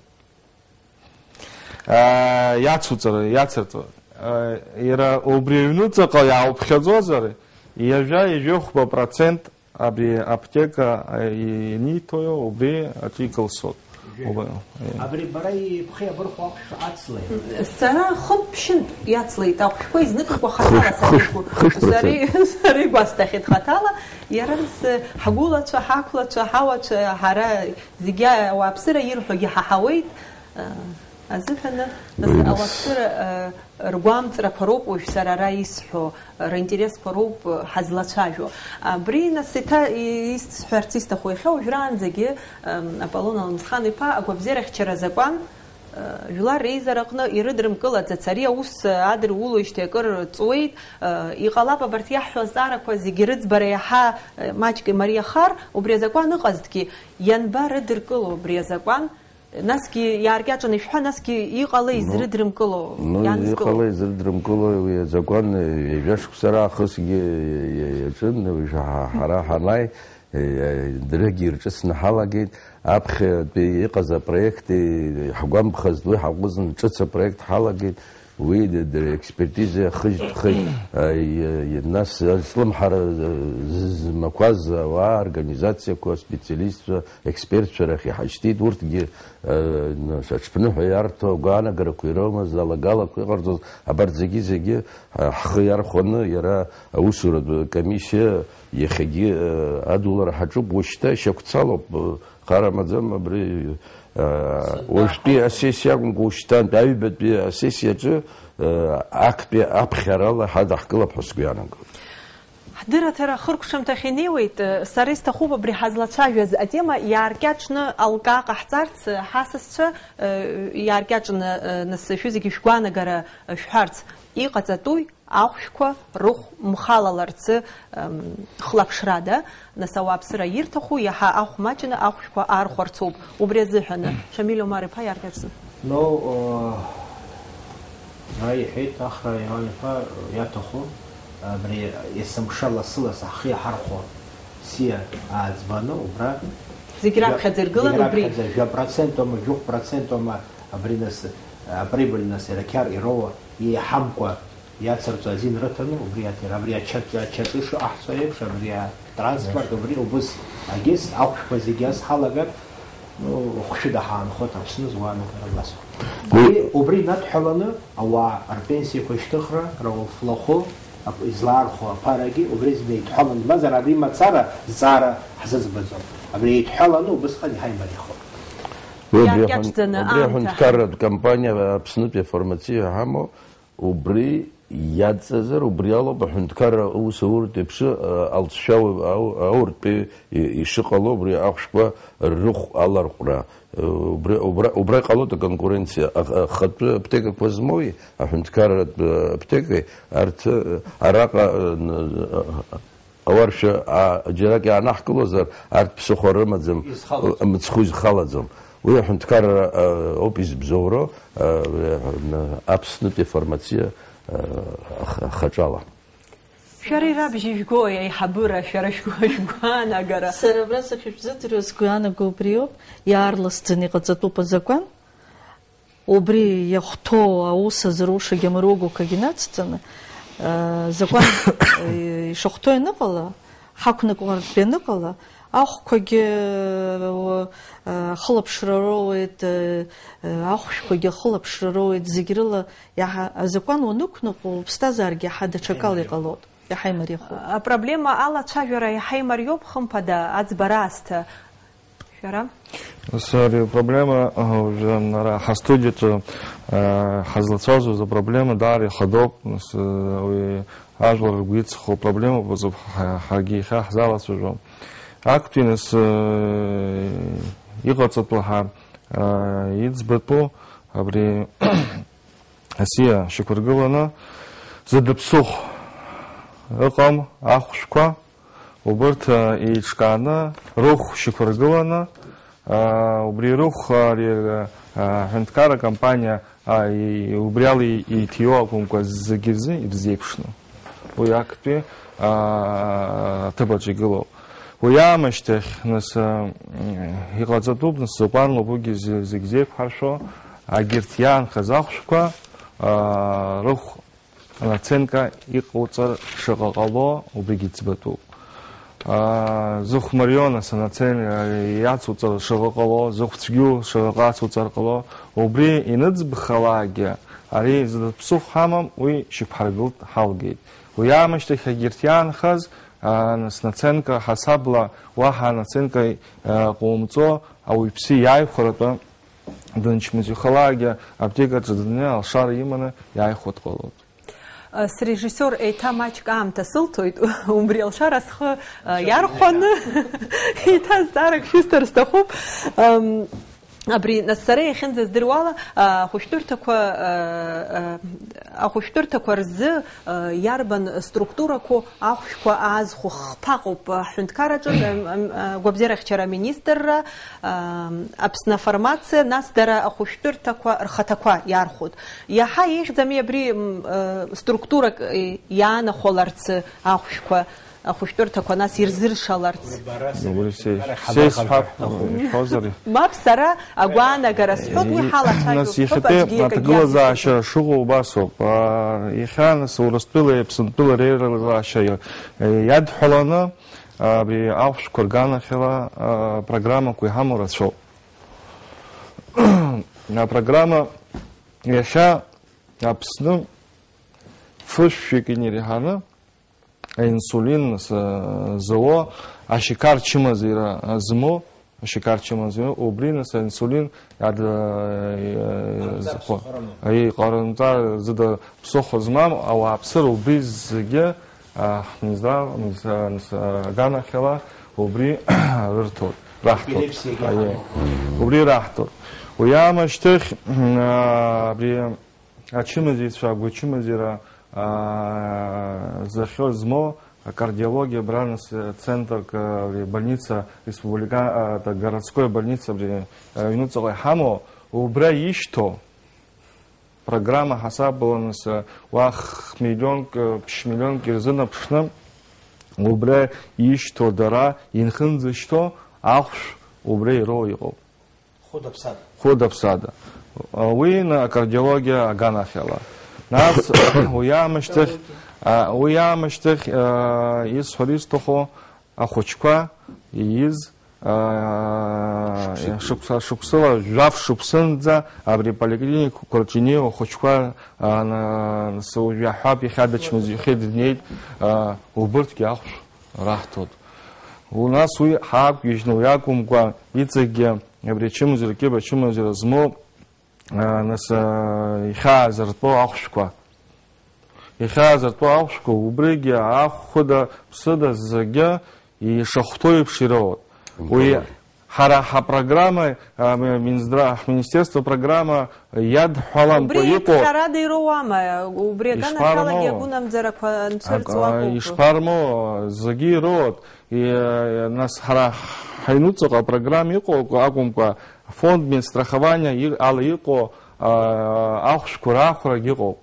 Аа, иацуҵар, иацырҵо. Аа, иара убри аҩнуҵаҟа иаауԥхьаӡозар, ҩажәа, ҩажәихәба процент абри аптека, а, ианиҭои, убри аҿы икылсуеит. Ҩажәа. Убри, е. Абри бара ибхы иабырхәо ахәшә ацлеи? Сара хынтә-ԥшьынтә иацлеит ахәшәқәа, изныкымкәа хаҭала Хышә-, сара хышә-, исгәы-, хышә сара процент. И-, сара игәасҭахьеит хаҭала, иара нас, ҳгәылацәа, ҳақәлацәа, ҳауацәа, ҳара зегьы ауааԥсыра ирҳәогьы ҳаҳауеит. Азыҳәаны, нас, Уи, нас. Ауааԥсыра, э, ргәамҵрақәа роуп уажә сара ара исҳәо, ринтересқәа роуп, э, ҳазлацәажәо. Абри, нас, еиҭа и-, исҳәарц исҭаху, иахьа уажәраанӡагьы, эм, Аполлон Аламысхан-иԥа агәабзиарахьчара азакәан, э, жәлар реизараҟны ирыдрымкылаӡац, ари аус, э, адырулоижьҭеи акыр ҵуеит, э, иҟалап абарҭ иаҳҳәо азҵаарақәа зегьы рыӡбара иаҳа, э, маҷк имариахар, убри азакәан ыҟазҭгьы, ианбарыдыркыло абри азакәан? Насгьы иааркьаҿны ишәҳәа, насгьы иҟалеи, ну, изрыдрымкыло, ну, ианзкыло? Иҟалеи, изрыдрымкыло, уи азакәан, ҩажәа шықәса раахысгьы иа-, иа-, иаҿын, уажә ҳа-, ҳара ҳанааи, иа-, дыргьы ирҿыцны ҳалагеит, аԥхьатәи иҟаз апроект, ҳгәамԥхазт, уи ҳаҟәыҵны ҿыц апроект ҳалагеит, уи д-, д-, експертиза иахыжьтхеит, а, и-, и-, нас азҿлымҳара, а, з-, змақәаз ауаа, организациақәа, специалистцәа, експертцәа рахь иҳашьҭит, урҭгьы, а, нас аҽԥныҳәа иарҭо агәаанагарақәа ирымаз, алагалақәа иҟарҵоз, абарҭ зегьы-зегьы, а, ҳхы иархәаны, иара аусуратә комиссиа иахьагьы, а, адулара ҳаҿуп, уажәшьҭа ишьақәцалоуп, а, Хар амаӡам абри, э, уажәтәи асессиа акәымкәа, ушьҭантәи аҩбатәи асессиаҿы, э, актәи аԥхьарала ҳадаҳкылап ҳәа сгәы иаанагоит. Ҳдырраҭара ахыркәшамҭахь инеиуеит. Сара исҭахуп абри ҳазлацәажәаз атема иааркьаҿны алкаа ҟаҳҵарц, ҳасасцәа, иааркьаҿны, нас шәызегьы шәгәаанагара шәҳәарц. Иҟаҵатәуи ахәшәқәа рыхә мхалаларцы, м, хылаԥшрада, нас ауааԥсыра ирҭаху иаҳа ахә маҷны ахәшәқәа аархәарцоуп. Убри азыҳәаны, Шамиль Омар-иԥа иааркьаҿны. Ну, э, ара иҳәеит, Ахра Иоан-иԥа иаҭаху, абри есымша лассы-лассы ҳхы иаҳархәо сиа ааӡбаны убра. Зегь раԥхьаӡа иргылан убри. Зегь раԥхьаӡа жәа процентома, жәохә процентома абри нас, априбыль нас ирақьар ироуа, еиҳамкәа иацырҵо азин рыҭаны, убри аҭира, абри ача-, ачаҿы шыҟаҳҵо еиԥш, абри атранспорт, убри убыс агьыс, ахәшәқәа зегьы ас ҳалагар, ну, хәшәыда ҳаанхоит Аԥсны зуаанагара ласуа. Уи убри, убри инадҳәаланы, ауаа рпенсиақәа шьҭыхра, рауфлахәы, ап-, излаархәо аԥарагьы убри зегьы еидҳәаланы, мазар абри мацара зҵаара ҳзыӡбаӡом. Абри еидҳәаланы убысҟан иҳаимариахоит. Уи абри аҳәын-, иааркьаҿӡаны убри аамҭа аҳәынҭқарратә компаниа Аԥснытәи афармациа ҳамоу, убри иадҵазар, убри алоуп аҳәынҭқарра аус ауртә еиԥш, а, алҵшәа ау-, ау-, ауртәи и-, ишыҟало, убри ахәшәқәа рыхә аларҟәра. Убри, убра, убра иҟалоит аконкуренциа. А-, ахатәы аптекақәа змоуи, аҳәынҭқарратә аптекеи, арҭ, араҟа, н-, ауаршәа, а, џьарак иаанаҳкылозар, арҭ ԥсыхәа рымаӡам, изхалаӡом. Мыцхәы изхалаӡом. Уи аҳәынҭқарра, а, ауп изыбзоуроу, а, Аԥснытәи афармациа, а, ах-, ахаҿала. Шәара ирабжьыжәгои аиҳабыра, шәара шәгәы-, шәгәаанагара? Сара абра сахьышәзыӡырҩуа сгәы иаанаго убриоуп, иаарласӡаны иҟаҵатәуп азакәан. Убри иахәҭоу аус азырушагьы амыруагақәагьы нацҵаны, э, закәан, э, ишахәҭоу ианыҟала, ҳақәнакуартә ианыҟала, ахәқәагьы, э, ахылаԥшра роуеит, э, э, ахәшәқәагьы ахылаԥшра роуеит, зегь рыла иаҳа-, азакәан уанықәнаҟәо, уԥсҭазааргьы иаҳа даҽакала иҟалоит, иаҳа имариахоит. Апроблема алацәажәара иаҳа имариоуп, хымԥада, аӡбара аасҭа. Шәара? Нас ари апроблема, а, уажәы ара ҳастудиаҿы, а, ҳазлацәажәоз апроблема даара ихадоуп. Нас, а, уи ажәлар ргәы иҵхо проблемоуп азоуп ҳа-, ҳаргьы иахьа ҳзалацәажәо. Актәи нас, а, иҟаҵатәу ҳа-, а, иӡбатәу абри асиа шьақәыргыланы, зыда ԥсыхә ыҟам ахәшәқәа, убырҭ, а, еиҿкааны, рыхә шьақәыргыланы, а, убри рыхә, ари, а, аҳәынҭқарра компаниа, а, и-, убри ала и-, иҭиуа акәымкәа, зегьы рзы ирзеиԥшны. Уи актәи, а, аҭыԥаҿ игылоуп. Уи аамышьҭахь, нас, а, м, иҟаҵатәуп, нас, закәанла уигьы зе-, зегь зеиқәҳаршәо, агьырҭ иаанхаз ахәшәқәа, а, рыхә анаценка иҟауҵар шаҟа ҟало, убригьы ӡбатәуп. А, зыхә марио, нас, анаценка иацуҵар шаҟа ҟало, зыхә цәгьоу шаҟа ацуҵар ҟало, убри иныӡбхалакгьы, ари зда ԥсыхәа ҳамам, уи шьақәҳаргылт ҳалгеит. Уи аамышьҭахь агьырҭ иаанхаз, а, нас наценка ҳасабла уаҳа анаценка, а, ҟоумҵо, ауаҩԥсы иааихәаратәы дынчмазаҩхалакгьы аԥҭекаҿы днеи алшара иманы иааихәо дҟалоит. Срежиссиор еиҭа маҷк аамҭа сылҭоит, убри алшара схы, а, иархәаны, еиҭа зҵаарак шәысҭар сҭахуп. Ам, Абри, нас, сара иахьынӡаздыруала, а, ахәышәтәырҭақәа, а, а, ахәышәтәырҭақәа рзы, а, иарбан структурақәоу ахәшәқәа аазхәо хԥа ыҟоуп, а, ҳҳәынҭқарраҿы, ам, ам, а, гәабзиарахьчара аминистрра, а, Аԥсны афармациа, нас дара ахәышәтәырҭақәа рхаҭақәа иархәоит. Иаҳа еиӷьӡами абри, м, а, структурак, э, иаанахәаларц ахәшәқәа? Ахәышәтәырҭақәа нас ирзыршаларц. Убри сеи-, сеисҳәап, ишәозар. Мап, сара агәаанагара сҳәоит, уи ҳалацәажәоит, нас, иахьатәи аӡәгьы акгьы аҭагылазаашьа иазҳәом. Шыҟоу убасоуп. А, иахьа, нас, Урыстәылеи Аԥсынтәылеи реилазаашьа иа-, иадҳәаланы, а, абри ахәшәқәа рганахьала, а, программақәа иҳамоу рацәоуп. Апрограмма иахьа Аԥсны фышәҩык инареиҳаны аинсулин, нас, а, зауа, ашьақар чымазара, а, змоу, ашьақар чымазара, убри, нас, аинсулин иада, а, Ҟарымҵар зыхәо-, ԥсыхәа рымоуп. Аи, ҟарымҵар зыда ԥсыхәа змам, ауааԥсыра убри зегьы, а, ҳминздрав, мз-, мз-, аганахьала убри рырҭоит, раҳҭоит. Епилепсиагьы Аиеи. ҳамоуп. Убри раҳҭоит. Уи аамышьҭахь, а, абри ачымазаҩцәа, агәачымазаҩра, а, зыхьо змоу акардиологиа абра нас центрк, а, абри больница республика-, а, городской больница абри, а, аҩнуҵаҟа иҳамоу, убра ишьҭоу программа ҳасабала нас, а, уа х-, миллионк, а, ԥшь миллионк ирзынаԥшны, убра ишьҭоу дара, инхынзышьҭоу ахәшә убра ироу иҟоуп. Хәыда-ԥсада. Хәыда-ԥсада. Уи ны акардиологиа аганахьала. Нас уи аамышьҭахь, а, уи аамышьҭахь, а, исҳәар исҭаху ахәыҷқәа ииз, а, Шықәсык. шықәса-, шықәсыла, жәаф шықәсынӡа абри аполиклиникақәа рҿы инеиуа ахәыҷқәа, а, на-, нас уажә иаҳҳәап, иахьа дычмазаҩхеит, днеит, а, убырҭгьы ахәшә раҳҭоит. У нас уи ҳаақәгьежьны уи акәымкәа, иҵегьгьы абри ачымазара, кьыба ачымазара змоу, а, нас, а, ихьаазыртәо ахәшәқәа. Ихьаазыртәо ахәшәқәа, убригьы ахәда, ԥсыда зегьы ишахәҭоу еиԥш ироуеит. Уи Мгм. ҳара ҳапрограмма, а, Минздра-, ҳминистерство программа иадҳәаламкәа Убри иҟоу еиқәҵарада ироуама? Убри аганахьалагьы Ишԥармоу? агәынамӡарақәа анцәырҵуа Ак-, акәуп. ишԥармоу? Зегьы ироуеит. И, нас ҳара ҳаҩнуҵаҟа апрограмма иҟоу акәымкәа, фонд медстрахования и-, ала иҟоу, а, ахәшәқәа раахәрагь ыҟоуп.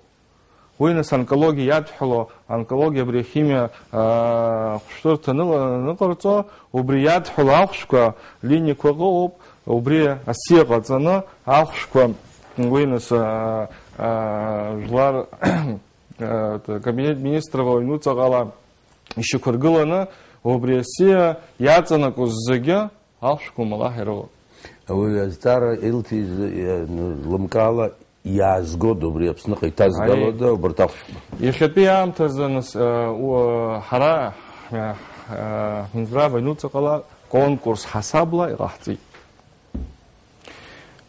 Уи нас онкологиа иадҳәало, онкологиа абри ахимиа, а, хәшәтәырҭа аныла-, аныҟарҵо, убри иадҳәало ахәшәқәа линиақәа ыҟоуп, убри асиа ҟаҵаны ахәшәқәа, уи нас, а, а, жәлар, а, кабинет министров аҩнуҵаҟала ишьақәыргыланы, убри асиа иаҵанакуаз зегьы ахәшәқәа умалаҳ ирылоуп. Ауаҩы азҵаара илҭиз, э, лымкаала иаазгода убри Аԥсныҟа иҭазгалода Аиеи. убарҭ ахәшәқәа? Иахьатәи аамҭазы нас, э, у-, ҳара, э, э, Минздрав аҩнуҵаҟала конкурс ҳасабла иҟаҳҵеит.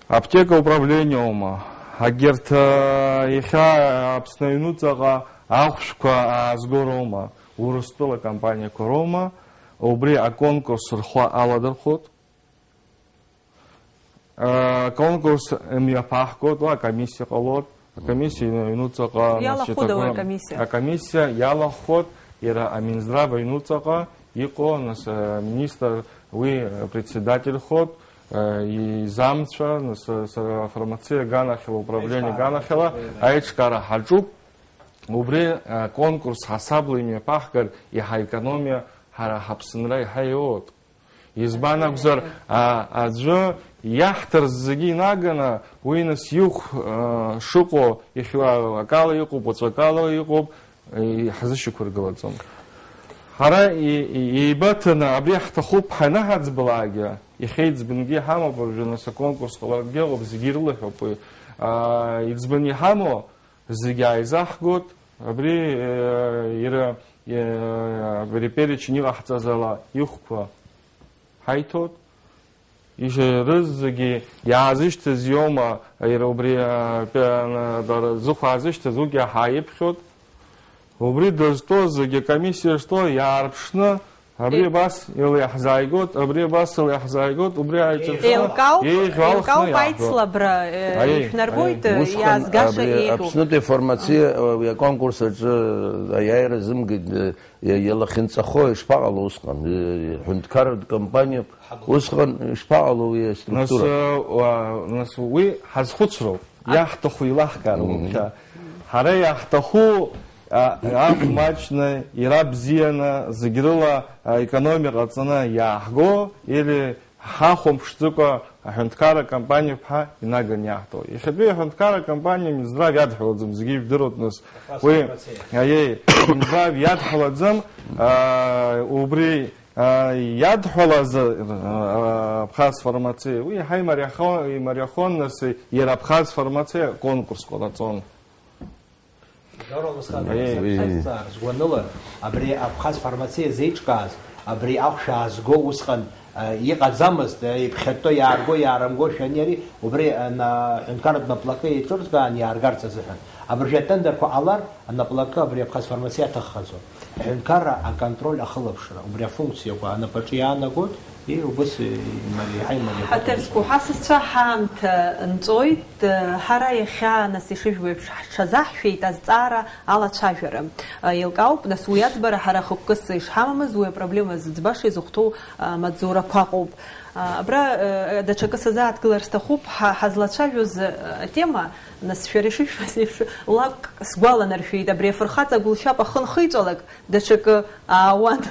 Аԥҭека управлениоума, агьырҭ, э, иахьа Аԥсны аҩнуҵаҟа ахәшәқәа аазго роума, Урыстәыла компаниақәа роума, убри аконкурс рхәы аладырхәот. Аконкурс мҩаԥаҳгоит, уа акомиссиа ҟалоит, акомиссиа аҩнуҵаҟа, нас, Иалахәыда уи акомиссиа? Акомиссиа иалахәхоит иара Аминздрав аҩнуҵаҟа иҟоу, нас, аминистр, уи председательхоит, изамцәа, нас, сара афармациа аганахьала, управление аганахьала аиҿкаара ҳаҿуп. Убри аконкурс ҳасабла имҩаԥаҳгар, иаҳа аекономиа ҳара ҳаԥсынра иаҳа иоуеит. Избан акәзар, а, аӡәы иаҳҭар зегьы инаганы, уи нас ихә, а, шыҟоу, иахьа акала иҟоуп, уаҵәы акала иҟоуп, и-, ҳзышьақәыргылаӡом. Ҳара и-, и-, еибыҭаны абри ҳҭахуп ҳанаҳаӡбалакгьы, иахьа иӡбангьы иҳамоуп, уажәы нас аконкурс ҟаларгьы ыҟоуп, зегьы ирылыҳәоуп уи. А, иӡбаны иҳамоу, Зегьы ааизаҳгоит, абри, э, иара, э, абри перечень иҟаҳҵаз ала ихәқәа ҳаиҭоит. Ижа-, рызегьы иаазышьҭыз иоума, иара убри, э, пе-, э, дара зыхә аазышьҭыз, уигьы ҳааиԥхьоит. Убри дызтәоу зегьы, акомиссиа зтәоу иаарԥшны, Абри Е- абас ила иаҳзааигоит, абри абас ила иаҳзааигоит, убри ааиҿырԥшны Еилкаауп, еиӷьу алхны еилкаауп иаҳҳәо. Аицлабра, э, Аиеи, ишәнарбоит, аиеи. э, Усҟан иаазгаша абри еиӷьуп. Аԥснытәи афармациа, э, уи аконкурс аҿы аиааира зымгеит, э, иа-, иалахьынҵахо ишԥаҟало усҟан? Э, ҳәынҭқарратә компаниа усҟан ишԥаҟало уи Нас, аструктура? э, уа-, нас уи ҳазхәыцроуп. Иаҳҭаху еилаҳкаара Мгм. уаԥхьа. Ҳара иаҳҭаху, а, ахә маҷны, ира бзианы, зегь рыла, а, економиа ҟаҵаны иааҳго, или ҳахәамԥшӡакәа аҳәынҭқарра акомпаниа ԥҳа инаганы иаҳҭо. Иахьатәи аҳәынҭқарра акомпаниа Минздрав иадҳәалаӡом, зегьы ижәдыруеит нас. Уи, аиеи, Минздрав иадҳәалаӡом, а, убри А, иадҳәалаз, а, Абхаз фармациа, уи иаҳа имариахон, имариахон нас иара Абхаз фармациа конкурс ҟанаҵон. Гаура Алмасхан, Аиеи. Саҭ-, сазҵаар, згәаныла, абри Абхаз фармациа зеиҿкааз, абри ахәшә аазго усҟан, Иҟаӡамызт, иԥхьатәы иаарго, иаарымгошәа ани-ани, убри ана-, аҳәынҭқарратә наплакы еиҿырзган иааргарц азыҳәан. Абыржәы атендерқәа ҟалар, анаплакы абри аԥхасфармациа аҭаххаӡом. Аҳәынҭқарра аконтроль ахылаԥшра, убри афункциақәа анапаҿы иаанагоит, и, убыс имариаҳа имариахоит. Ҳаҭыр зқәу ҳасасцәа, ҳаамҭа нҵәоит. Ҳара иахьа, нас, ишыжәбо еиԥш, ҳҽазаҳшәеит азҵаара алацәажәара. Еилкаауп, нас, уи аӡбара ҳара хықәкыс ишҳамамыз, уи апроблема зыӡбаша изыхәҭоу амаҵзурақәа ыҟоуп. Абра даҽакы сазааҭгылар сҭахуп, ҳа-, ҳазлацәажәоз атема, нас, шәара ишышәҳәаз еиԥш, лакәк сгәаланаршәеит, абри афырхаҵа гәылшьап ахы нхиҵәалак, даҽакы аауан.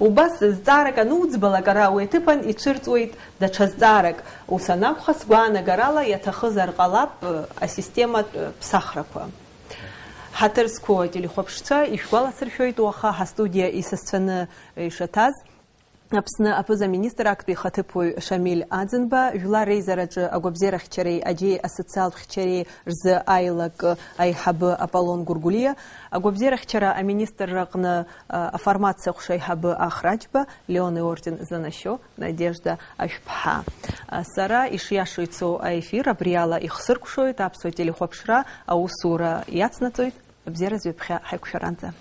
Убас зҵаарак ануӡбалак, ара уи аҭыԥан ицәырҵуеит даҽа зҵаарак. Ус анакәха, сгәаанагарала, иаҭахызар ҟалап асистематә ԥсахрақәа. Ҳаҭыр зқәу ателехәаԥшцәа, ишәгәаласыршәоит, уаха ҳастудиа исасцәаны ишаҭаз, Аԥсны аԥыза-министр актәи ихаҭыԥуаҩ Шамиль Аӡынба, жәлар реизараҿы агәабзиарахьчареи аџьеи асоциалтә хьчареи рзы аилак аиҳабы Аполлон Гәыргәлиа, агәабзиарахьчара аминистрра аҟны, а, аформациа ҟәша аиҳабы Ахраџьба, Леон иорден занашьо Надежда Ашәԥҳа. А, сара ишиашоу ицо аефир абриала ихсыркәшоит, аԥсуа телехәаԥшра аусура иацнаҵоит, абзиаразы ҩаԥхьа ҳаиқәшәаранӡа.